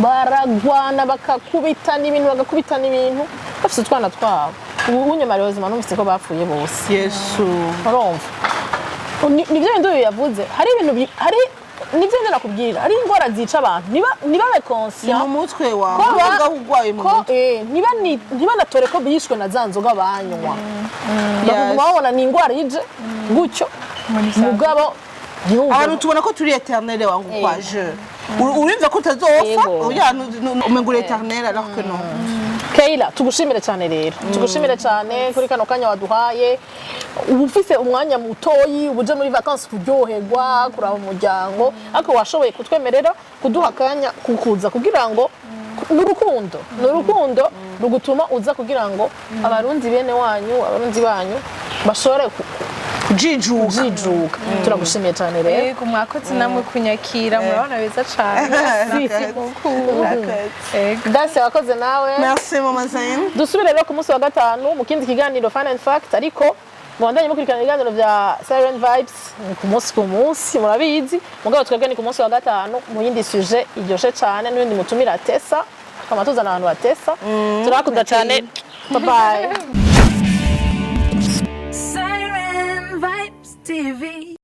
baragwana, bakakubitana ibintu, bagakubitana ibintu, bafite utwana twabo. Ubu unye malheureusement numvise ko bapfuye bose. Yesu. Urumva, nivyo bindi uyu yavuze, hari ibintu hari nivyo bindi nakubwira, hari indwara zica abantu ntibabe Ni conscient mu mutwe wawe. ko Uvuga urwaye mu ko mutwe. Ntibanatore ko bishwe na za nzoga banywa, bakaguma babona ni indwara ije gutyo, mugabo ntiyumve. Abantu tubona ko turi éternel, wangu kwa je urumva ko utazopfa. Yego. Oya, umenga uri éternel alors que non. Keila, tugushimire cyane rero, tugushimire cyane kuri kano kanya waduhaye. Uba ufise umwanya mutoyi, uba uje muri vacances kuryoherwa, kuraba umuryango, ariko washoboye kutwemerera kuduha akanya kukuza kugira ngo ni urukundo rugutuma uza kugira ngo Abarundi bene wanyu, Abarundi banyu bashobore kujijuka. Kujijuka. Turagushimiye cyane rero. Yego, mwakoze namwe kunyakira, murabona beza cyane. Merci beaucoup. Yego. Dasi, wakoze nawe. Merci, mama Zain. Dusubire rero ku munsi wa gatanu mu kindi kiganiro Fun and Fact, ariko mubandanye mukurikirana ibiganiro bya Siren Vibes. Ni ku munsi ku munsi, murabizi, mugabo twebwe ni ku munsi wa gatanu mu yindi sujet iryoshe cyane n'ibindi mutumira Tesa, tukaba tuzana abantu batesa. Turabakunda cyane, bye bye. Siren Vibes TV.